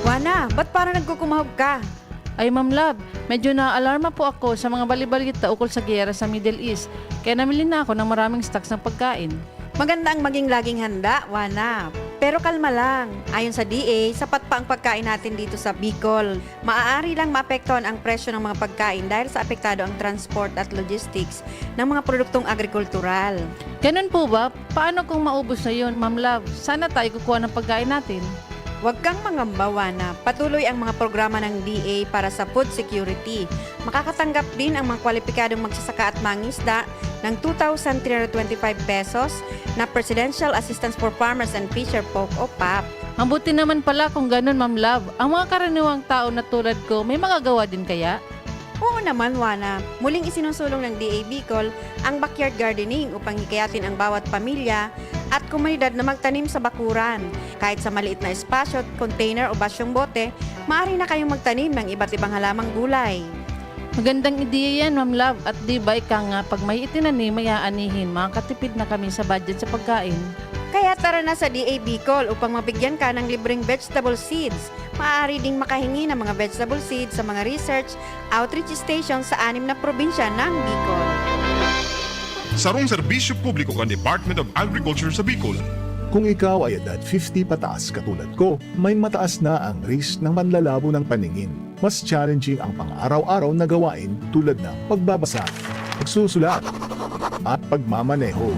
Juana, ba't parang nagkukumahog ka? Ay, Ma'am Love, medyo naaalarma po ako sa mga bali-balita ukol sa giyera sa Middle East, kaya namili na ako ng maraming stocks ng pagkain. Maganda ang maging laging handa, Juana. Pero kalma lang. Ayon sa D A, sapat pa ang pagkain natin dito sa Bicol. Maaari lang maapektuhan ang presyo ng mga pagkain dahil sa apektado ang transport at logistics ng mga produktong agrikultural. Ganun po ba? Paano kung maubos na yun, Ma'am Love? Saan na tayo kukuha ng pagkain natin? Huwag kang mangamba, Juana. Patuloy ang mga programa ng D A para sa food security. Makakatanggap din ang mga kwalipikadong magsasaka at mangisda ng two thousand three hundred twenty-five pesos na Presidential Assistance for Farmers and Fisher Folk o pap. Mabuti naman pala kung ganun, Ma'am Love. Ang mga karaniwang tao na tulad ko, may magagawa din kaya? Oo naman, Juana. Muling isinusulong ng D A Bicol ang backyard gardening upang hikayatin ang bawat pamilya at komunidad na magtanim sa bakuran. Kahit sa maliit na espasyo, container o basyong bote, maaari na kayong magtanim ng iba't ibang halamang gulay. Magandang ideya yan, Ma'am Love. At di ba ika nga, pag may itinanim, may aanihin, makakatipid na kami sa budget sa pagkain. Kaya tara na sa D A Bicol upang mabigyan ka ng libreng vegetable seeds. Maaari ding makahingi ng mga vegetable seeds sa mga research outreach station sa anim na probinsya ng Bicol. Sarong serbisyo publiko kan Department of Agriculture sa Bicol. Kung ikaw ay edad fifty pataas katulad ko, may mataas na ang risk ng manlalabo ng paningin. Mas challenging ang pang-araw-araw na gawain tulad ng pagbabasa, pagsusulat, at pagmamaneho.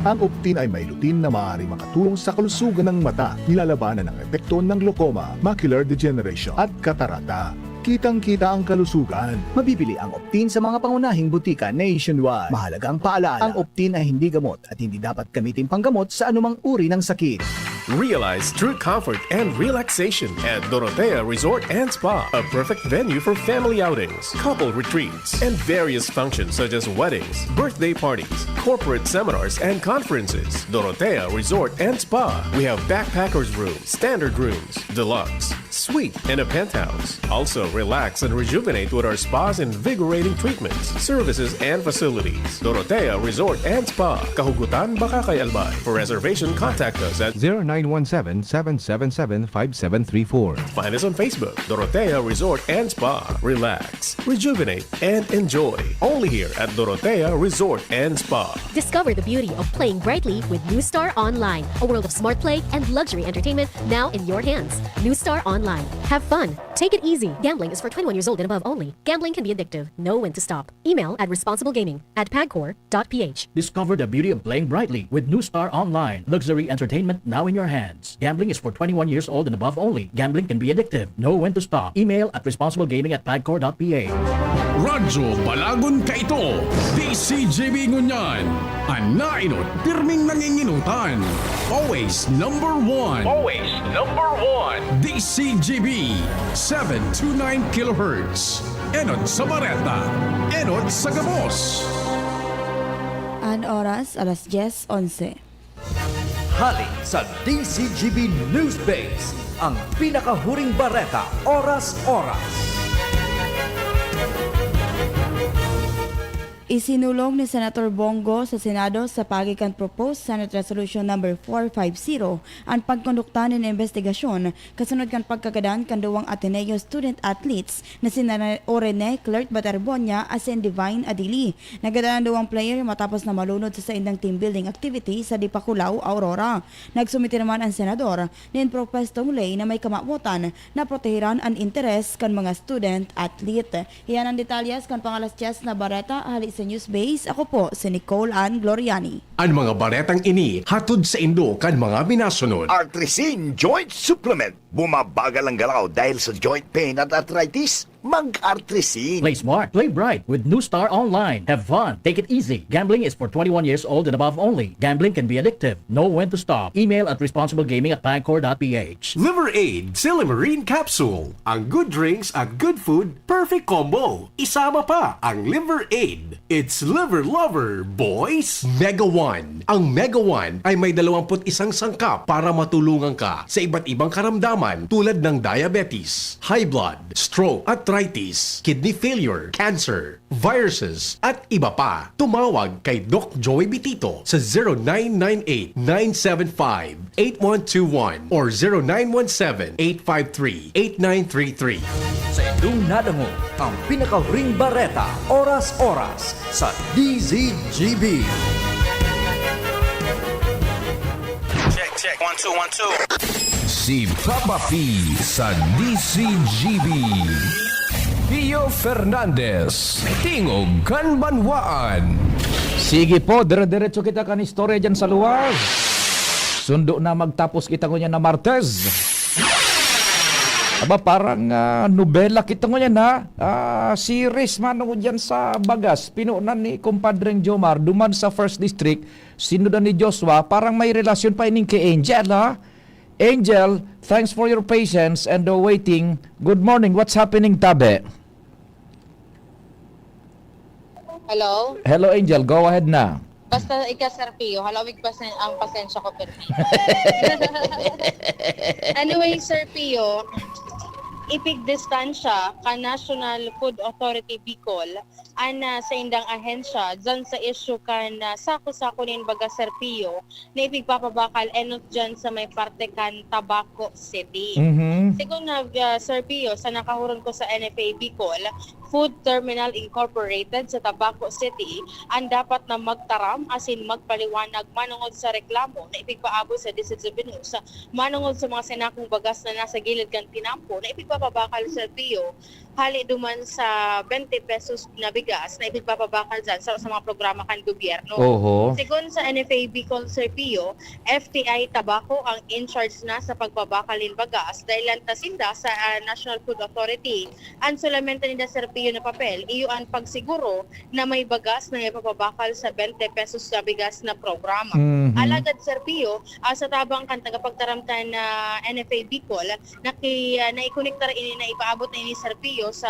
Ang Optin ay may lutein na maaaring makatulong sa kalusugan ng mata, nilalabanan ang epekto ng glaucoma, macular degeneration, at katarata. Kitang-kita ang kalusugan. Mabibili ang Optin sa mga pangunahing butika nationwide. Mahalagang paalala, ang Optin ay hindi gamot at hindi dapat gamitin panggamot sa anumang uri ng sakit. Realize true comfort and relaxation at Dorotea Resort and Spa, a perfect venue for family outings, couple retreats, and various functions such as weddings, birthday parties, corporate seminars, and conferences. Dorotea Resort and Spa. We have backpackers room, standard rooms, deluxe, suite, and a penthouse. Also, relax and rejuvenate with our spa's invigorating treatments, services, and facilities. Dorotea Resort and Spa, Kahugutan, Bacacay, Albay. For reservation, contact us at zero nine one seven, seven seven seven, five seven three four. Find us on Facebook, Dorotea Resort and Spa. Relax, rejuvenate, and enjoy. Only here at Dorotea Resort and Spa. Discover the beauty of playing brightly with New Star Online, a world of smart play and luxury entertainment now in your hands. New Star Online. Have fun. Take it easy. Gambling is for twenty-one years old and above only. Gambling can be addictive. Know when to stop. Email at responsiblegaming at pagcor dot p h. Discover the beauty of playing brightly with New Star Online. Luxury entertainment now in your hands. Gambling is for twenty-one years old and above only. Gambling can be addictive. Know when to stop. Email at responsiblegaming at pagcor dot p h. Radyo Balagon Kaito, D C G B Ngunyan. An nainot, pirming nanginginutan. Always number one. Always number one. D C G B, seven two nine kilohertz. Enot sa bareta, enot sa gabos. An oras, alas dyes onse. Hali sa D C G B News Base, ang pinakahuring bareta, oras-oras. Isinulong ni Senator Bong Go sa Senado sa paagi kan proposed Senate Resolution Number four five zero an pagkondukta nin imbestigasyon kasunod kan pagkagadan kan duwang Ateneo student athletes na sina Orene Clerk Baterbonia asin Divine Adili. Nagadan an duwang player matapos na malunod sa saindang team building activity sa Dipakulaw, Aurora. Nagsumite naman an senador nin propwestong ley na may kamawotan na proteheran an interes kan mga student athlete. Iyan an detalyes kan pang-alas dyes na bareta hali sa News Base. Ako po si Nicole Ann Gloriani. An mga baretang ini hatod saindo kan mga minasunod. Artrisin Joint Supplement. Bumabagal ang galaw dahil sa joint pain at arthritis. Mag-Artrisin. Play smart, play bright with New Star Online. Have fun, take it easy. Gambling is for twenty-one years old and above only. Gambling can be addictive. Know when to stop. Email at responsiblegaming at pagcor dot p h. Liver Aid, Silimarin Capsule. Ang good drinks at good food, perfect combo. Isama pa ang Liver Aid. It's Liver Lover, boys! Mega One. Ang Mega One ay may dalawampu't isang sangkap para matulungan ka sa iba't ibang karamdaman tulad ng diabetes, high blood, stroke, arthritis, kidney failure, cancer, viruses, at iba pa. Tumawag kay Doc Joey Bitito sa zero nine nine eight, nine seven five, eight one two one or zero nine one seven, eight five three, eight nine three three. Sa indong nadangog ang pinakahuring bareta, oras-oras, sa D Z G B. Check, check. One, two, one, two. Si Papa P sa D Z G B. Pio Fernandez, Tingog kan Banwaan. Sige po, dire-diretso kita kan istorya dyan sa luwas. Sundo na magtapos kita ngunyan na Martes. Aba, parang, ah, nobela kita ngunyan, ha? Ah, series man ngunyan sa bagas. Pinunan ni Compadreng Jomar, duman sa First District, sinudan ni Joshua, parang may relasyon pa ining kay Angel, ha? Angel, thanks for your patience and the waiting. Good morning, what's happening, tabi? Hello? Hello, Angel. Go ahead na. Basta ika, Sir Pio, halawig pasen-, ang pasensya ko, pero anyway, Sir Pio, ipigdistansya ka National Food Authority Bicol an, ah, saindang ahensya dyan sa isyu kan, ah, sako-sako nin baga, Sir Pio, na ipigpapabakal enot dyan sa may parte kan Tabaco City. Mhm. Sigon na, ah, Sir Pio, sa nakahuron ko sa N F A Bicol, Food Terminal Incorporated sa Tabaco City an dapat na magtaram asin magpaliwanag manongod sa reklamo na ipigpaabot sa D C G B News manongod sa mga sinakong bagas na nasa gilid kan tinampo na ipigpapabakal, Sir Pio, hali duman sa twenty pesos na bigas na ipigpapabakal dyan sa, sa mga programa kan gobyerno. Oho. Sigon sa N F A Bicol, Sir Pio, F T I Tabaco ang in charge na sa pagbabakal nin bagas, dahilan ta sinda sa, ah, National Food Authority an solamente ninda, Sir iyo na papel, iyo an pagsiguro na may bagas na ipapabakal sa twenty pesos na bigas na programa. Mhm. Alagad, Sir Pio, ah, sa tabang kan tagapagtaramtan na N F A Bicol, naki-, ah, naikonektar ini na ipaabot na ini, Sir Pio, sa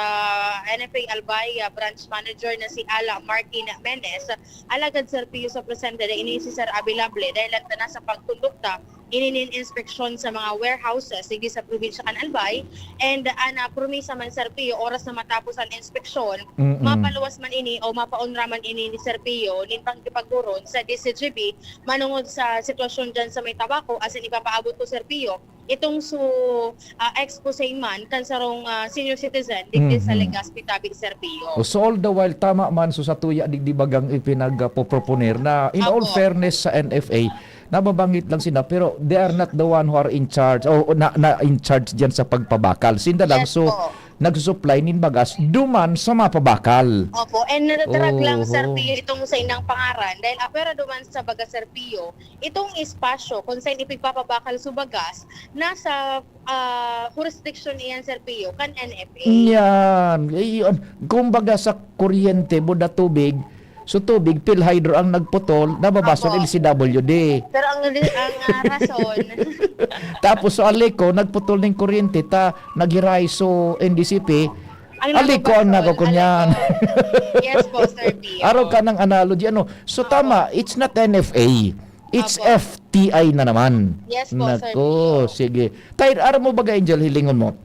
N F A Albay, ah, branch manager na si Ala Martin Menes. Alagad, Sir Pio, sa presente na ini si Sir Abilable dahil lang tana sa pagkondukta ini nin inspeksyon sa mga warehouses digdi sa probinsya kan Albay. And, ah, na promisa man, Sir Pio, oras na matapos an inspeksyon, Mm-mm. mapaluwas man ini o mapaunra man ini ni Sir Pio nin pakikipaghuron sa D C G B manungod sa sitwasyon dyan sa may tabako, asin ipapaabot ko, Sir Pio, itong su, ah, expose man kan sarong, ah, senior citizen digdi sa Mhm. Legazpi tabi, Sir Pio. O, so all the while, tama man, so sa tuya digdi bagang ipinagpoproponer na, in all Opo. fairness sa N F A, nababangit lang sila, pero they are not the one who are in charge, o, o na, na in charge diyan sa pagpabakal. Sinda lang, Yes so, po. nagsusupply nin bagas duman sa mapabakal. Opo, and natatarag lang, Sir Oho. Pio, itong sa inang pangaran, dahil apwera duman sa baga, Sir Pio, itong espasyo kung saan ipigpapabakal su bagas, nasa, ah, jurisdiction iyan, Sir Pio, kan N F A. Yan. Iyon. Kumbaga sa kuryente, buda tubig, so tubig, PhilHydro ang nagputol, nababasol Apo. L C W D. Pero ang, ang, ah, rason Tapos so Aleco, nagputol ning kuryente, ta naghiray so N D C P, Ang Aleco ang nababasol, nagkukunyan. Aleco. Yes po, Sir Pio. Araw ka ng analogy, ano? So, Opo. tama, it's not N F A. It's Opo. F T I na naman. Yes po, Sir Nako, Pio. sige. Tayo, aram mo ba, Angel, hilingon mo?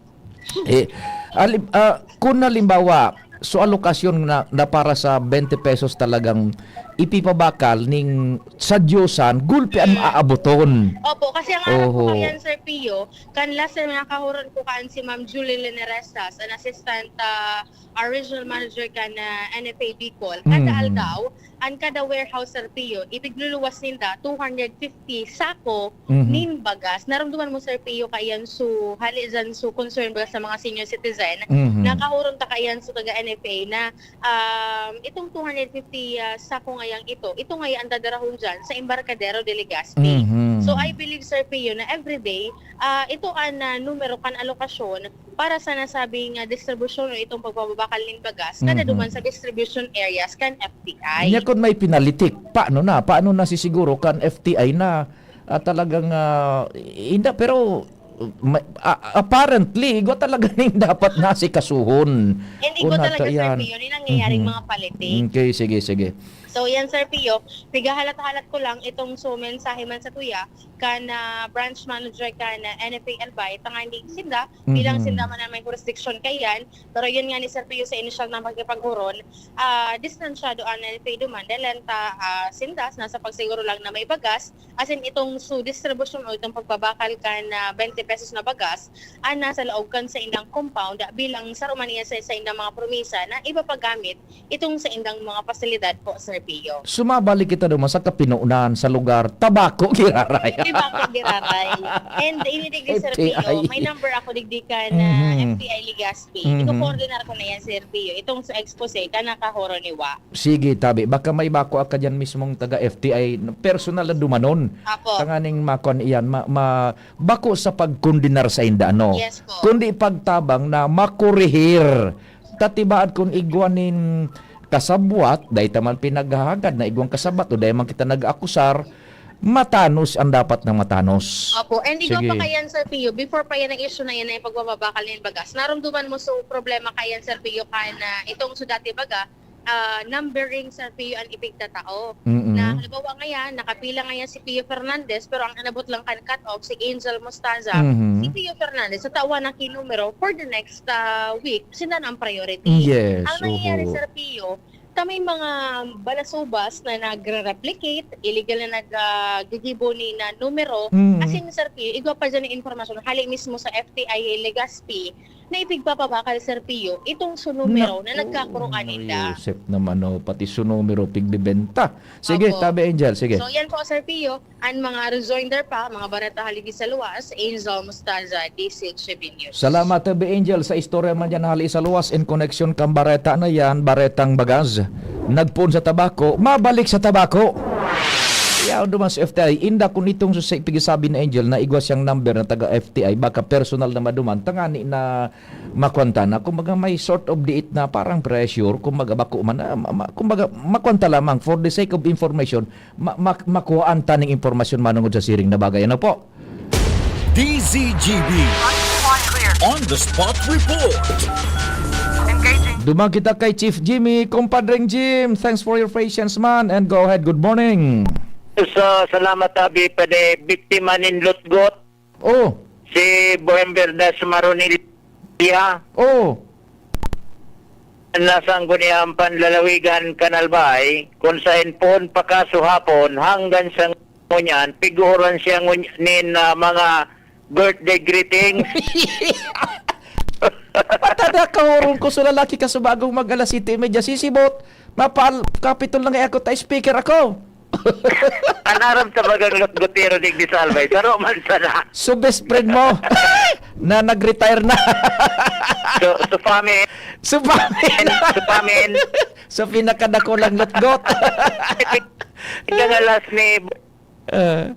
Eh, alim-, ah, kung halimbawa, so alokasyon na, na para sa twenty pesos talagang ipipabakal ning sa Diyosan, gulpi an Mm. aaboton. Opo, kasi ang aram ko Oho. kayan, Sir Pio, kan last na nakahuron ko kaan si Ma'am Julie Leneresas, an assistant, ah, ah, regional manager kan, ah, N F A Bicol, kada Mm. aldaw, an kada warehouse, Sir Pio, ipigluluwas ninda two hundred fifty sako Mhm. nin bagas. Narumduman mo, Sir Pio, kaiyan su, hali dyan su concern ba sa mga senior citizen, Mhm. nakahuron ta kaiyan su taga N F A na, um, itong two hundred fifty, ah, sako ngayang ito, ito ngayon ang dadarahon dyan sa Embarcadero de Legazpi. Mhm. So, I believe, Sir Pio, na everyday, ah, ito ang, ah, numero kan alokasyon para sa nasabing, ah, distribusyon o itong pagbabakal nin bagas, kada Mhm. duman sa distribution areas kan F T I. Nya kun may pinalitik, paano na? Paano na sisiguro kan F T I na, ah, talagang, ah, inda, pero, ma-, a-, apparently, igwa talaga ning dapat na asikasuhon. Hindi ko Kun talaga, hata Sir yan. Pio, yung nangyayaring Mhm. mga palitik. Okay, sige, sige. So, yan, Sir Pio, pigahalat-halat ko lang itong so mensahe man sa tuya, kan, ah, branch manager kan, ah, N F A Albay, tanganing sinda, bilang Mhm. sinda man ang may jurisdiction kaiyan. Pero yun nga ni Sir Pio sa inisyal na makikipaghuron, ah, distansyado ang N F A duman. Dahil lang ta, ah, sinda, nasa pagsiguro lang na may bagas, as in itong su distribusyon o itong pagbabakal kan, ah, twenty pesos na bagas, ang nasa laog kan sa indang compound, bilang saro man iyan sa, sa indang mga promisa na ipapagamit itong saindang mga pasilidad po, Sir Pio. Sumabalik kita duman sa kapinonan, sa lugar, tabako giraray. Tabako giraray. And inidigdi, Sir Pio, F T I. May number ako digdi kan, ah, Mhm. F T I Legazpi. Mhm. Iko-coordinar ko na yan, Sir Pio. Itong sa expose, ka nakahoro ni Wa. Sige, tabi. Baka may bako ka dyan mismong taga F T I, personal na dumanon. Apo. Tanganing makon iyan, ma-, ma-, bako sa pagkondenar sa inda, ano? Yes po. Kundi pagtabang na makurihir. Tatibaad kun igwa nin kasabwat, dai ta man pinaghahagad na igwang kasabwat o dai man kita nag-akusar, matanos ang dapat na matanos. Opo, and igwa pa Sige. kayan, Sir Pio, before pa yan ang issue na yan, na yung pagbababakal ng bagas, narumduman mo so problema kayan, Sir Pio, kan, ah, itong so dati baga, ah, numbering, Sir Pio, ang ipigtatao. Mm-mm. Na halimbawa ngayon, nakapila ngayon si Pio Fernandez, pero ang inabot lang kan cut-off, si Angel Mostaza. Mhm. Si Pio Fernandez, sa tawa na kinumero for the next, ah, week, sila na ang priority. Yes, Ang nangyayari, oho. Sir Pio, ta may mga balasubas na nagre-replicate, illegal na nag, ah, gigibo ni na numero. Mm. As in, Sir Pio, igwa pa dyan ang informasyon, hali mismo sa F T I Legazpi, na ipigpapabakal, Sir Pio, itong su numero na Naku, nagkakuruan ninda. Yusep naman, oh, pati su numero pigbibenta. Sige, Opo. tabi, Angel, sige. So, yan po, Sir Pio, ang mga rejoinder pa, mga bareta haligi sa luwas, Angel Mostaza, D C H B News. Salamat, tabi, Angel, sa istorya man dyan hali sa luwas in connection kang bareta na yan, baretang bagas. Nagpoon sa tabako, mabalik sa tabako. Tao duman sa F T I, inda kun itong sa pigsasabi na Angel na igwa siyang number na taga F T I, baka personal na maduman, tangani na makuan ta na, kumbaga may sort of diit na parang pressure, kumbaga bako man, ah, ma-, ma-, kumbaga makuan ta lamang for the sake of information, ma-, ma-, makuhaan ta ning impormasyon manungod sa siring na bagay. Ano po? D Z G B on the spot report. Engaging. Duman kita kay Chief Jimmy. Compadreng Jim, thanks for your patience, man. And go ahead, good morning. So, salamat, Abi, pwede biktima nin lutgot. Oh. Si Bohem Verdas Maronilla. Oh. Nasa Sangguniang Panlalawigan, Kanalbay, kung saen poon pa kasuhapon hanggang sa ngunyan, piguran siya ngun-, nin, ah, mga birthday greetings. Patada ka, hurong ko sa lalaki ka sa bagong mag alas siyete y media, sisibot, mapal-, kapitol na nga ako, ta speaker ako. An aram sa bagang lutgotero digdi sa Albay, saro man sana. So, best friend mo na nag-retire na. So, so, pami. So, pami. So, pami. So, pinakadakulang lutgot. Ika nga last ni Ah.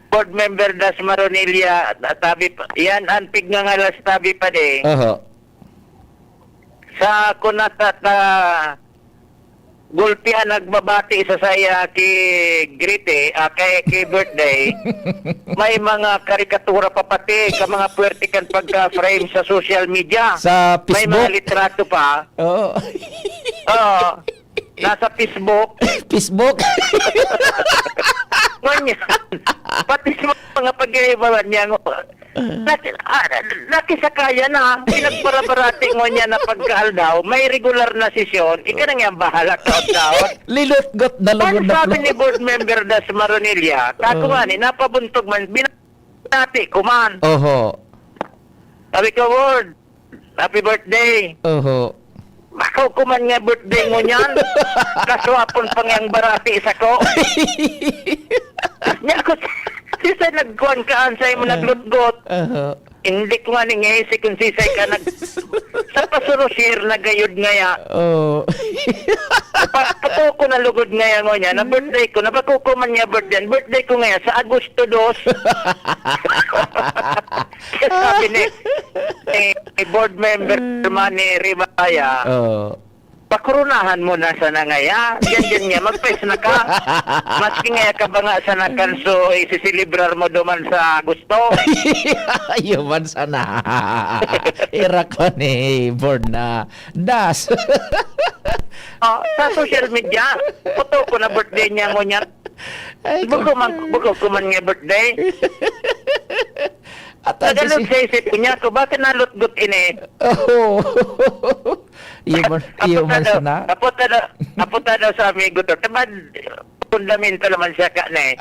Board Member Das Maronilla, tabi pa, yan ang pigngangalas tabi pa di. Aha. Sa kunata ta gulpihan nagbabati sa saya ki Grite, ah, kay, ki birthday, may mga karikatura pa pati, ka mga puwerte kan pagka-frame sa social media. Sa May mga Facebook. litrato pa. Oo. Oo. Nasa Facebook. Facebook. Ngunyan, pati sa mga pag-iibahan niya, ngu-, naki-, ah, nakisakaya na, pinagparabarati ngunyan na pagkaaldaw, may regular na sesyon, ika na nga ang bahala, taon-taon. Lilutgot na lugod Ang na sabi plot. ni Board Member Das Maronilla, kako Oo. nga ni, napabuntog man, binati ko man. Oho. Sabi ko, Ward, happy birthday. Oho. Bako ko man nga birthday mo niyan. Kaswapon pa nga ang barati sa ko. Niya ko, sisay nagkuhan ka, ansay mo Ah. naglutgot. Oho. Hindi ko nga ni ngaisi kung sisay ka nag-, sa pasurusir na gayod ngaya. Oh. Pa-, pato ko na lugod ngaya mo niya, na Hmm. birthday ko, na bako ko man niya birthday. Ang birthday ko ngaya, sa Agosto dos. Kaya sabi ni, ni, ni board member Hmm. man ni Ribaya, Oh. "Pakoronahan mo na sana ngaya. Diyan, diyan nga, magpes na ka. Maski ngaya ka ba nga sana kanso, isiselebrar mo duman sa Agosto." Iyo man sana. Ira ko ni board na das. Oh, sa social media, foto ko na birthday niya ngunyan. Ay, Buko man, buko ko man nga birthday. At ang Nagalog sisi- sa isip ko niya, ko, bakit nalutgot ini? Oo. Iyo man, iyo Apuntado, man sana. apuntado, apuntado sa amigo to. Tamad, fundamento naman siya ka na eh.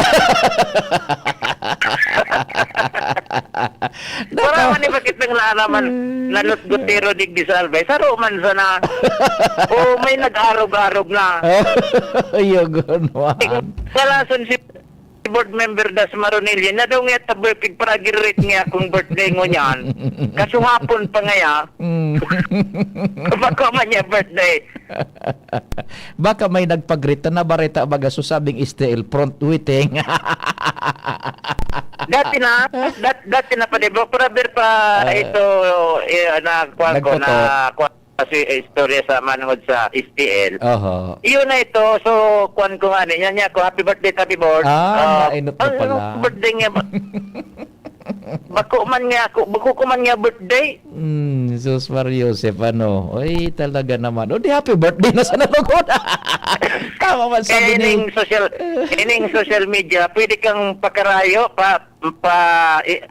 Naka- Wala man ni bakit nang naaraman, Hmm. nalutgot tiro digdi sa Albay. Saro man sana. O, may nag-arog-arog na. Iyo, gunwan. Kalason si board member Das Maronilla, na daw nga taboy pigparagirit nga akong birthday ngunyan. Kasuhapon pa ngaya, Mm. bako man niya birthday. Baka may nagpagrita na bareta baga so sabing S T L front waiting. Dati na, dat-, dati na pa, di ba? Forever pa Ah. ito, eh, na, kuwan ko, Nagpoto. na, kuwan. Kasi istorya sa manungod sa S T L. Oho. Iyon na ito. So, kuwan ko nga niya, niya ko, "Happy birthday, Tabi Board." Ah, Ah, nainot na ay, pala. ano, birthday niya ba? Bako man nga ako, bako ko man nga birthday. Hmm, Jesus Maria Joseph, ano? Oy, talaga naman. O, di happy birthday na sa nalugod. Tama man sabi Kaya ni ining social, ining social media, pwede kang pakarayo, pa, pa, i-,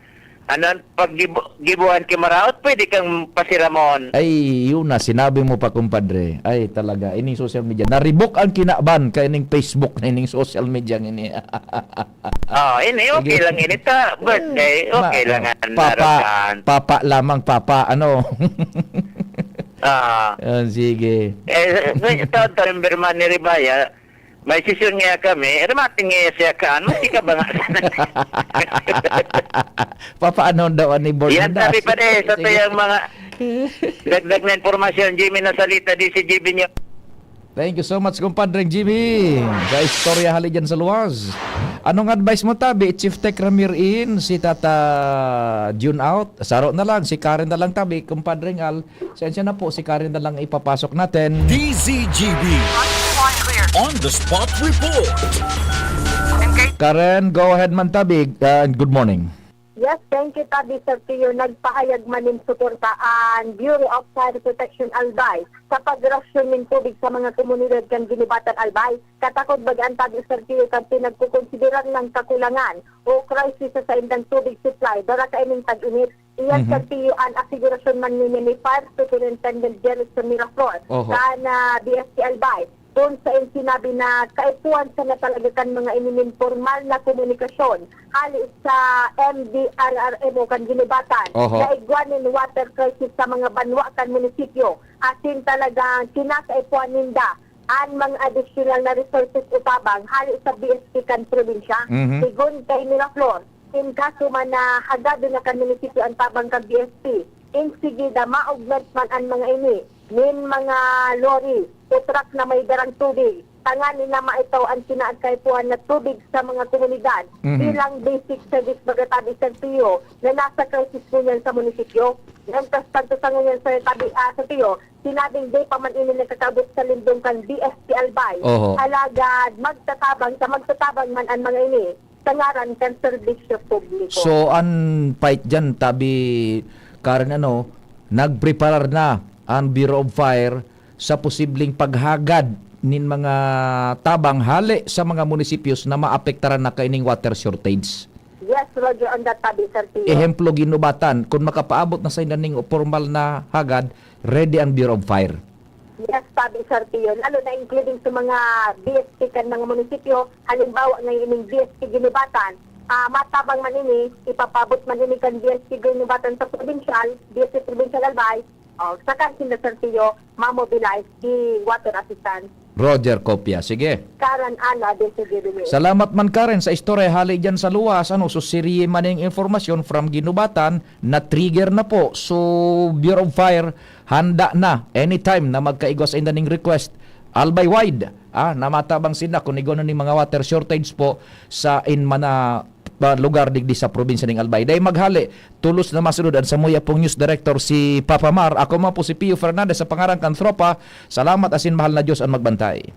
ano, pag gibu-, gibuan ki maraot, pwede kang pasiramon. Ay, yun na, sinabi mo pa, kumpadre. Ay, talaga, ining social media. Naribok ang kinaban, kaya ining Facebook na ining social media ini. Oh, ini, okay Sige. lang ini. Ta, birthday, Ma-, okay lang yan, papa, narokan. papa lamang, papa, ano? Ah. Ah, sige. Eh, sa, sa, sa member man ni Ribaya, may sesyon nga kami, eh, remating nga siya kaan, mas ika ba nga? Papaano daw ani board Yan, na sabi das? pa rin, sa Sige. sayang mga dagdag na impormasyon, Jimmy Nasalita, D C G B News. Thank you so much, Compadre Jimmy, sa istorya hali dyan sa luwas. Anong advice mo, tabi? Chief Tech Ramir in, si Tata June out. Saro na lang, si Karen na lang, tabi, Compadre Al. Sensya na po, si Karen na lang ipapasok natin. D Z G B On the Spot Report. Karen, go ahead man, tabi. Uh, good morning. Yes, thank you, Tabi Sergio. Nagpahayag man nin suporta an Bureau of Fire Protection Albay sa pagrasyon nin tubig sa mga komunidad kan Ginubatan Albay. Katakod baga an Tabi Sergio kan pinagkukonsiderar ng kakulangan o crisis sa saindang tubig supply dara kaining tag-init. Iyan Mhm. Sergio an asigurasyon man niya ni Fire Superintendent Jericho Miraflor Oho. kan ah, B S P Albay. Doon sa iyong sinabi na kaipuhan sana talaga kan mga ini nin pormal na komunikasyon hali sa M D R R M o kan Ginubatan Oho. na igwa nin water crisis sa mga banwa kan munisipyo. Asin talagang kinakaipuhan ninda an mga adisyonal na resources o tabang hali sa B S P kan probinsya. Mhm. Sigon kay Miraflor, in kaso man na hagado na kan munisipyo an tabang kan B S P, in sigida maognat man an mga ini nin mga lorry o truck na may darang tubig, tanganing na maitaw an kinaagkaipuhan na tubig sa mga komunidad Mhm. bilang basic service baga tabi sa L T O na nasa crisis ngunyan sa munisipyo. Nagtas pagtatango niyan sa tabi ah, sa L T O, sinabing di pa man ini nakakaabot sa lindong kan B S P Albay. Oho. Alagad magtatabang sa magtatabang man an mga ini sa ngaran kan serbisyo publiko. So, an fight dyan, tabi, Karen, ano, nagpreparar na an Bureau of Fire sa posibleng paghagad nin mga tabang hale sa mga munisipyos na maapektaran na kaining water shortage. Yes, Roger, on that tabi, Sir Tio. Ehemplo, Ginubatan, kung makapaabot na sa inda ning pormal na hagad, ready ang Bureau of Fire. Yes, tabi, Sir Tio. Lalo na including sa mga B S P kan mga munisipyo, halimbawa ngayon ining B S P Ginubatan, ah, matabang man ini, ipapabot man ini kan B S P Ginubatan sa provincial, B S P Provincial Albay, oh, saka sinda, Sir Tio, mamobilize the water assistance. Roger Copia. Sige. Karen Ana de Seguro. Salamat man, Karen, sa istorya hali dyan sa luwas. Ano, so siriye man yung informasyon from Ginubatan na trigger na po. So, Bureau of Fire, handa na anytime na magkaigwa sa inda ning request. Albay wide, ah, na matabang sinda kung igwa na ning mga water shortage po sa in mana ah, lugar digdi sa probinsya ning Albay. Dai maghali, tulos na masunod an samuya pong news director si Papa Mar. Ako man po si Pio Fernandez sa pangaran kan Tropa. Salamat asin mahal na Diyos an magbantay.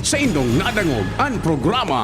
Sa indong nadangog an programa